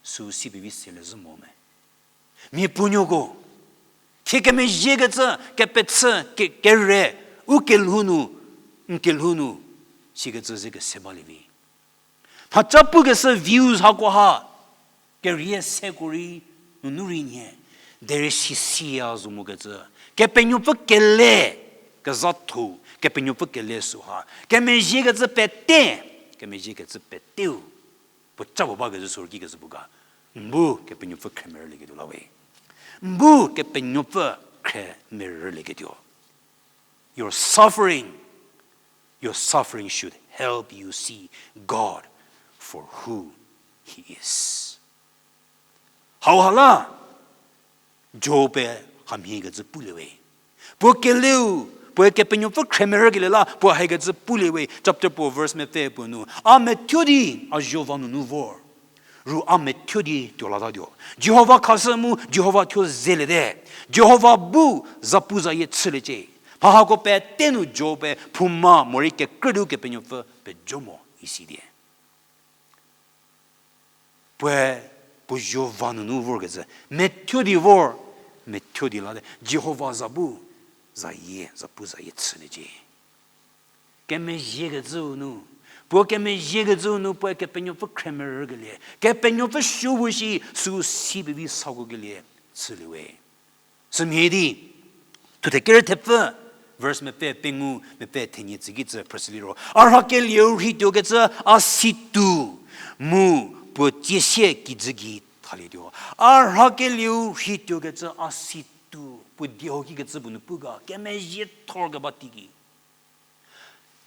sü si pevi sele zhü mo me. Mia puonuoko, thie kemezhiekecü, kepechü, ke-, kere, u kelhou nu, n kelhou nu, sikecü ze kese balie vi. Mhaca pukeshü views hakoha, kerie seko rei, nunu rei nhie, derei sisiya zo mokecü, Kepenuopfü kele, kezhatho, Kepenuopfü kele süha, kemezhiekecü pete, kemezhiekecü peteu, puoca puo bakecü sü ro kikecü puo ga, n bu Kepenuopfü khremerülieketuo la we. N bu Kepenuopfü khremerülieketuo. Your suffering, your suffering should help you see God for who he is. Hauha la, Job-e hamhiekecü pulie we. Puo keleu, puoe Kepenuopfü khremerükelie la, puo haikecü pulie we, chapter puo verse mepfü puo nu. A methuo di, a Jihova nunu vor. Ru a methuo di tuo latatuo. Jihova khashü mu, Jihova thuo zeliete. Jihova bu zapuzayie chüliecie. Mha hako pete nu Job-e phouma morei kekrü di Kepenuopfü pejo mo isi die. Puoe puo Jihova nunu vorkecü, methuo di vor, methuo di late, Jihova za bu zayie, zapuzayie chüliecie. Kemezhiekecüu nu, puo kemezhiekecüu nu puoe Kepenuopfü khremerükelie, Kepenuopfü suo bu shi sü si pevi sakokelie chülie we. Sümhie di, thuthe kerü thepfü, verse mepfü pengou, mepfü thenie tsükicü phrüshü liro, a rhakelieu rheituokecü a situo, mu puo tsiesie kijü gei thalietuo. A rhakelieu rheituokecü a situo, puo die hau kikecü puo nu pu ga, kemezhie thor keba teiki.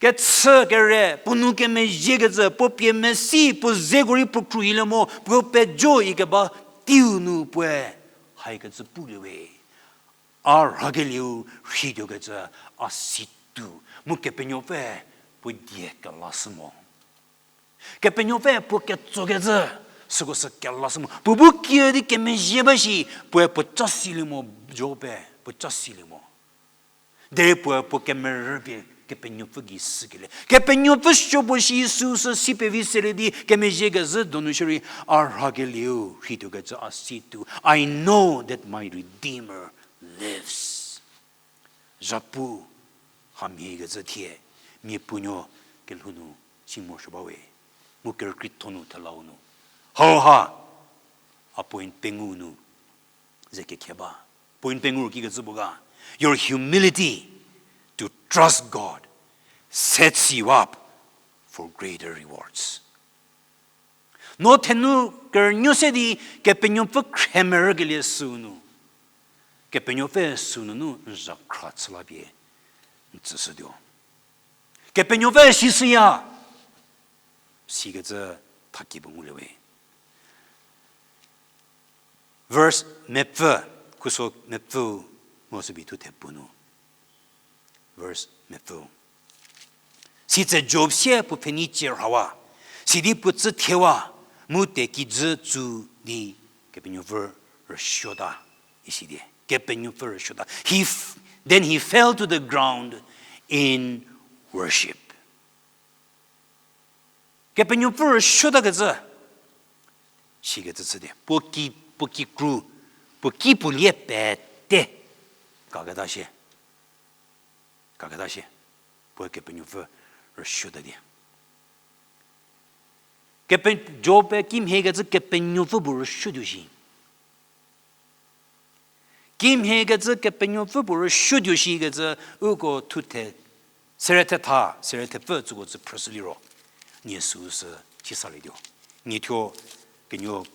Kechü kere, puo nou kemezhiekecü, puo pie mesi, puo zeko rei puo khruohilie mo, puo pejo ikeba teiu nu puoe haikecü pulie we. A rhakelieu rheituokecü a situo, mu Kepenuopfü puo die kelashü mo. Kepenuopfü puo ketsokecü, süko sü kelashü mo. Puo bu kiü di kemezhie ba shi, puoe puo ca silie mo, Job-e puo ca silie mo. Derei puoe puo kemerü pie Kepenuopfü gei sükelie. Kepenuopfü supuo shi süsü si pevi selie di kemezhie kezhü donu shierei, a rhakelieu rhituokecü a si tuo. I know that my Redeemer lives. Zhapu hamhie kezhü thie, mia puonuo kelhou nu si morosuo ba we. Mu kerükrietho nu thelau nu. Hauha, a point pengou nu ze kekhe ba. Point pengou kikecü puo ga. Your humility to trust God sets you up for greater rewards. No thenu kerünuo se di Kepenuopfü khremerükelie sünu. Kepenuopfü sünunu n zhakhra chü la pie n tsüshütuo. Kepenuopfü si süya. Sikecü thaki puo ngulie we. Verse mepfü, khuso mepfü, mo sübi thuthe puo nu. Verse mepfü. Sitse Job sie puo pfhenei cie rhawa, sidi puo tsü thiewa, mu te kijü tsu di Kepenuopfü rüsuota, isi die. Kepenuopfü rüsuota. He f-, then he fell to the ground in worship. Kepenuopfü rüsuotakecü, sikecü chü die. Puo ki, puo kikru, puo ki puo lie pete, kaketa shie. Kaketa shie. Puoe Kepenuopfü rüsuota die. Kepe-, Job-e kimhiekecü Kepenuopfü puo rüsuotuo shi. Kimhiekecü Kepenuopfü puo rüsuotuo shikecü uko thuthe, sere thetha, sere thepfü tsüko tsü phrüshü liro, nie süu sü sisalietuo. Nie thuo kenuo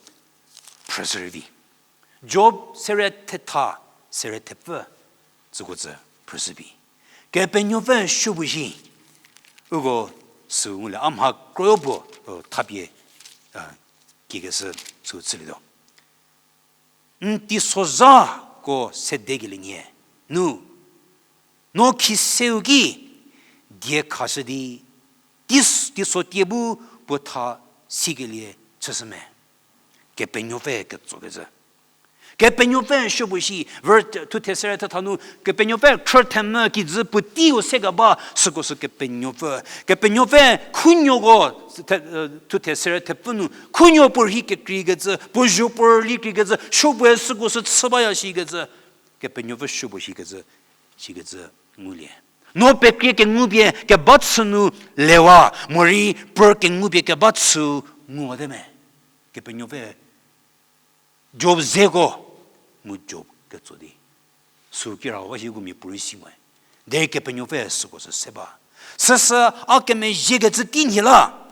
phrüshü rei vi. Job sere thetha, sere thepfü tsüko tsü phrüshü vi. Kepenuopfü supuo shi, uko süu ngulie a mha kroyo puo, thapie, kikeshü süu chülietuo. N teisozhako sedekelie nhie nu, no khiseu ki die khashü di, teis-, teiso tie bu puo tha sikelie chüshü me. Kepenuopfü ketsokecü. Kepenuopfü supuo shi, ver thuthe sere thetha nu, Kepenuopfü khrüthemvü kijü puoteiu sekeba süko sü Kepenuopfü. Kepenuopfü khunuoko, thuthe sere thepfü nu, khunuo puo rhei kekreikecü, puo zho puo rüli kreikecü, supuoe süko sü chü baya shikecü, Kepenuopfü supuo shikecü, shikecü ngulie. No pekrie kengupie keba chü nu lewa, morei per kengupie keba chü nguwate me. Kepenuopfü Job zeko, mu Job ketso di. Sü kirawa hiko mia puorei si moe. Derei Kepenuopfü süko sü se ba. Süsü a kemezhiekecü tei nhie la,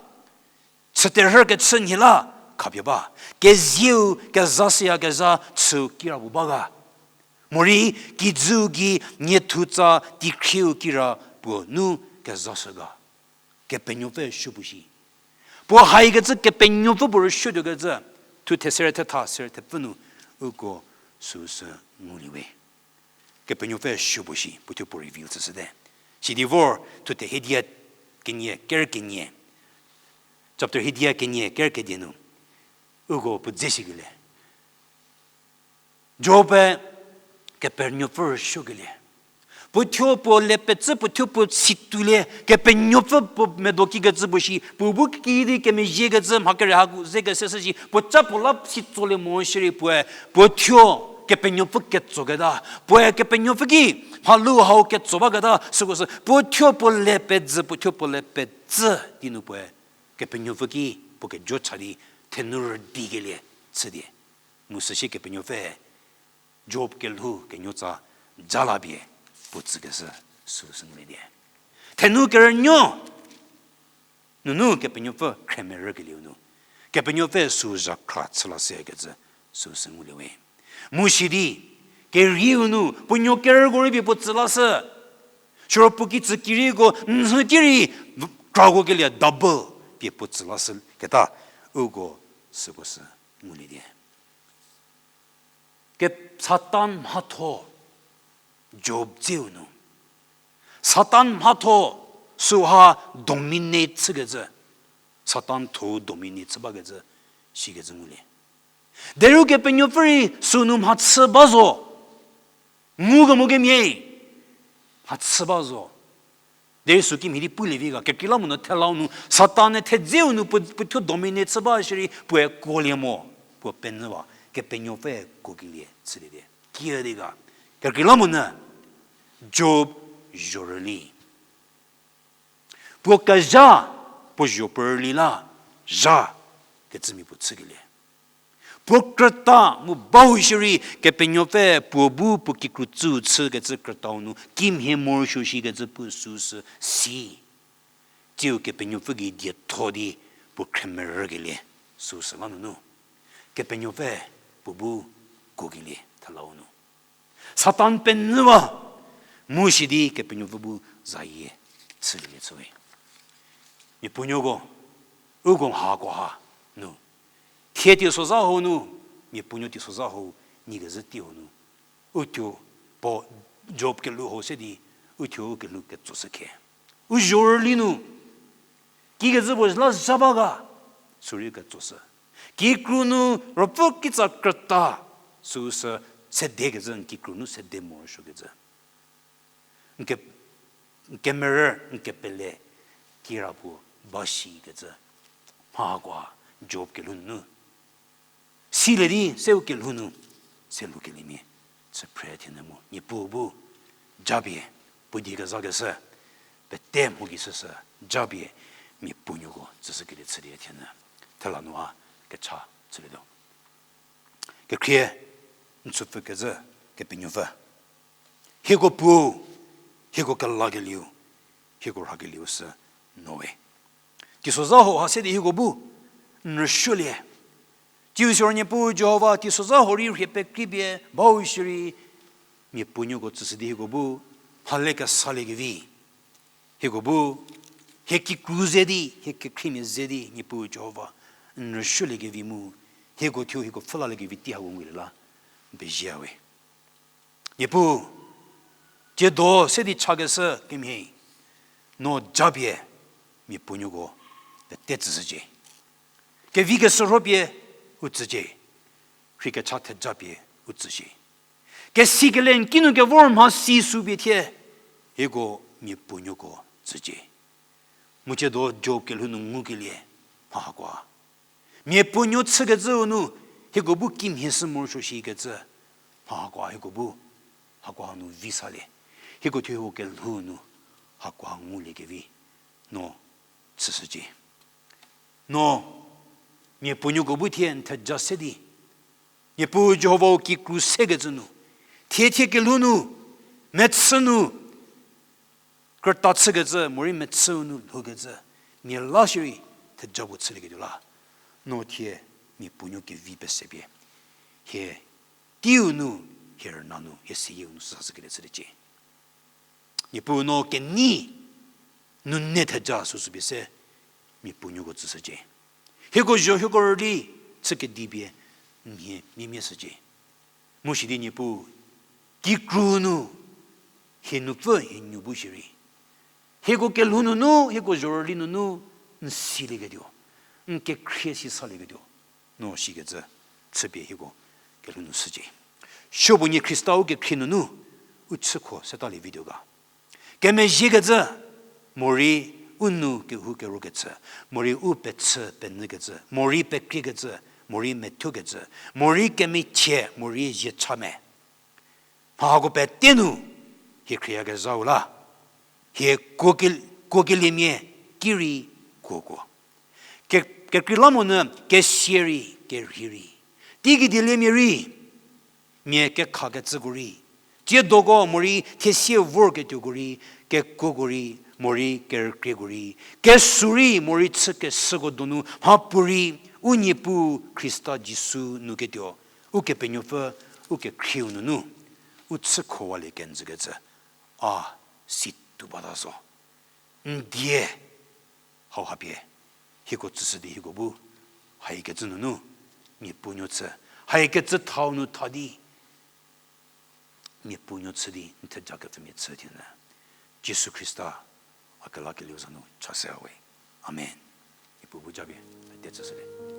chüterhü kechü nhie la, khapie ba. Kezieu kezashüyakezha chü kira puo ba ga. Morei kijüu gei niethutsa teikhrieu kira puo nu kezashü ga. Kepenuopfü supuo shi. Puo haikecü Kepenuopfü puo rüsuotuokecü, thuthe sere thetha, sere thepfü nu, uko süu sü ngulie we. Kepenuopfü supuo shi, puo thuo puo reveal chüshüte. Sidi vor, thuthe hidia kenie, ker kenie. Chapter hidia kenie, ker kedie nu. Uko puo dze shikelie. Job-e Kepenuopfü rüsuokelie. Puo thuo puo le pecü, puo thuo puo situlie, Kepenuopfü puo medo kikecü puo shi, puo bu kidi kemezhiekecü mha kere hako ze kese shü shi, puo ca puo la sitsolie mo shierei puoe, puo thuo Kepenuopfü ketsoketa, puoe Kepenuopfü ki mhalu hau ketso baketa, süko sü, puo thuo puo le pezü, puo thuo puo le pecü di nu puoe, Kepenuopfü ki puo kejo cha di, thenu rüdikelie chü die. Mu süsie Kepenuopfü Job kelhou kenuotsa ja la pie puo tsükeshü süu sü ngulie die. Thenu kerünuo nunu Kepenuopfü khremerükelieu nu, Kepenuopfü süu zhakhra chü la shükecü süu sü ngulie we. Mu sidi, kerieu nu, puo nuo kerüko rei pie puo tsü lashü. Siro puo ki tsü kirieko, nhü ki rei, krako kelie double pie puo tsü lashüketa, uko süko sü ngulie die. Ke Satan mhatho Job dzeu nu. Satan mhatho süha dominate chükecü. Satan thuo dominate chü bakecü, shikecü ngulie. Derei Kepenuopfü rei sünu mhachü ba zo. Ngukemo kemhie, mhachü ba zo. Derei sü kimhie di pulie vi ga, kekreilamonyü thelau nu, Satan-e thedzeu nu puo, puo thuo dominate chü ba shierei, puoe kuolie mo, puo penyüwa, Kepenuopfü kuokelie chülietie. Kiüdi ga, kekreilamonyü, Job zhorüli. Puo kezha, puo zho puo rüli la, zha, kecümia puo chükelie. Puo krüta mu bau shierei Kepenuopfü puo bu puo kikru tsüu chükecü krütau nu kimhie morosuo shikecü puo süsü si. Tsiu Kepenuopfü gei dietho di puo khremerükelie süsü la nunu. Kepenuopfü puo bu kuokelie thelau nu. Satan penyüwa mu shi di Kepenuopfü bu zayie chükelie chüwe. Mia puonuoko, uko hakoha nu. Thie teisozha hau nu, mia puonuo teisozha hau, nyi kezhü tei hau nu. Uthuo, puo Job kelhou hau se di, uthuo u kelhou ketsoshü khe. U zhorüli nu, kikecü puo la zha ba ga, sürei ketsoshü. Kikru nu ruopfü kitsa krüta, süsü sedekecü, n kikru nu sede morosuokecü. N ke, n kemerü, n kepele, kira puo ba shikecü. Mha hakoha, Job kelhou nunu. Silie di, seu kelhou nu, se lhoukeliemia, chü phre thie nyü mu, Niepuu bu, japie, puo die kezakeshü, pete mho gei süsü, japie, mia puonuoko, tsüshükelie chülie thie nyü. Thela nu a, kecha, chülietuo. Kekhrie, n tsüpfükecü, Kepenuopfü. Hieko puo, hieko kelakelieu, hieko rhakelieu sü noe. Teisozha hau ha se di hieko bu, n rüsuolie. Tsiu siro Niepuu Jihova teisozha hau rei rhie pekreipie, bau shierei, mia puonuoko tsüshü di hieko bu, mhale kesaliekevi. Hieko bu, hie kikru ze di, hie kekhriemia ze di, Niepuu Jihova, n rüsuoliekevi mu, hieko thuo hieko pfhülaliekevi tei hako ngulie la, n pezie we. Niepuu, tsiedo se di chakeshü kemhie, no japie, mia puonuoko, pete tsüshücie. Kevi keshürhopie, u tsücie. Rhei kecha thejapie, u tsücie. Kesikele n kinu kevor mhasi sü pie thie, hieko mia puonuoko tsücie. Mu tsiedo Job kelhou nu ngukelie, mha hakoha. Mia puonuo chükecüu nu, hieko bu kimhie sü morosuo shikecü, mha hakoha hieko bu, hakoha nu vi salie. Hieko thuo hieko kelhou nu, hakoha nguliekevi, no, chüshücie. No, mia puonuoko bu thie n theja se di. Niepuu Jihovau kikru sekecü nu. Thie thie kelhou nu, mechü nu, krüta chükecü, morei mechüu nu lhoukecü, mia la shierei theja puo chülieketuo la. No thie, mia puonuo kevi pesepie. Hie, teiu nu, hie rüna nu, hie seyieu nu süsa shükelie chüliecie. Niepuu no kenei, nune theja süsü pie se, mia puonuoko tsüshücie. Hieko zho hieko rüli, chü kedipie, mhie, mia mia shücie. Mu shi di Niepuu, kikru nu, hie nupfü hie nuo bu shierei. Hieko kelhou nunu, hieko zho rüli nunu, n silieketuo. N kekhrie si salieketuo. No shikecü, chüpie hieko kelhou nu shücie. Supuonie Khrista u kekhrie nunu, u chükho setalie vituo ga. Kemezhiekecü, morei u nou kehou kerokecü, morei u pechü penyükecü, morei pekriekecü, morei methuokecü, morei kemichie, morei ziecha me. Mha hako pete nu, hie khrieyakezhau la, hie kuo ke-, kuokeliemia ki rei kuokuo. Ke-, kekreilamonyü kesia rei, kerhei rei. Teigei dieliemia rei, mia kekhakecüko rei. Tsiedoko morei thiesie vorketuoko rei, kekuoko rei, morei kerükrieko rei. Kesü rei, morei chükeshüko donu, mhapuorei, u Niepuu Khrista Jisu nu ketuo. Ukepenuopfü, ukekhrieu nunu, u chükhowalie kenjükecü, a si tuo bata zo. N die, hauha pie, hieko tsüshü di hieko bu, haikecü nunu, mia puonuo chü, haikecü thau nu tha di, mia puonuo chü di, n theja kepfümia chü thie nyü. Jisu Khrista, a kelakelieu za nu, chashüya we. Amen. Niepuu bu japie, pete tsüshülie.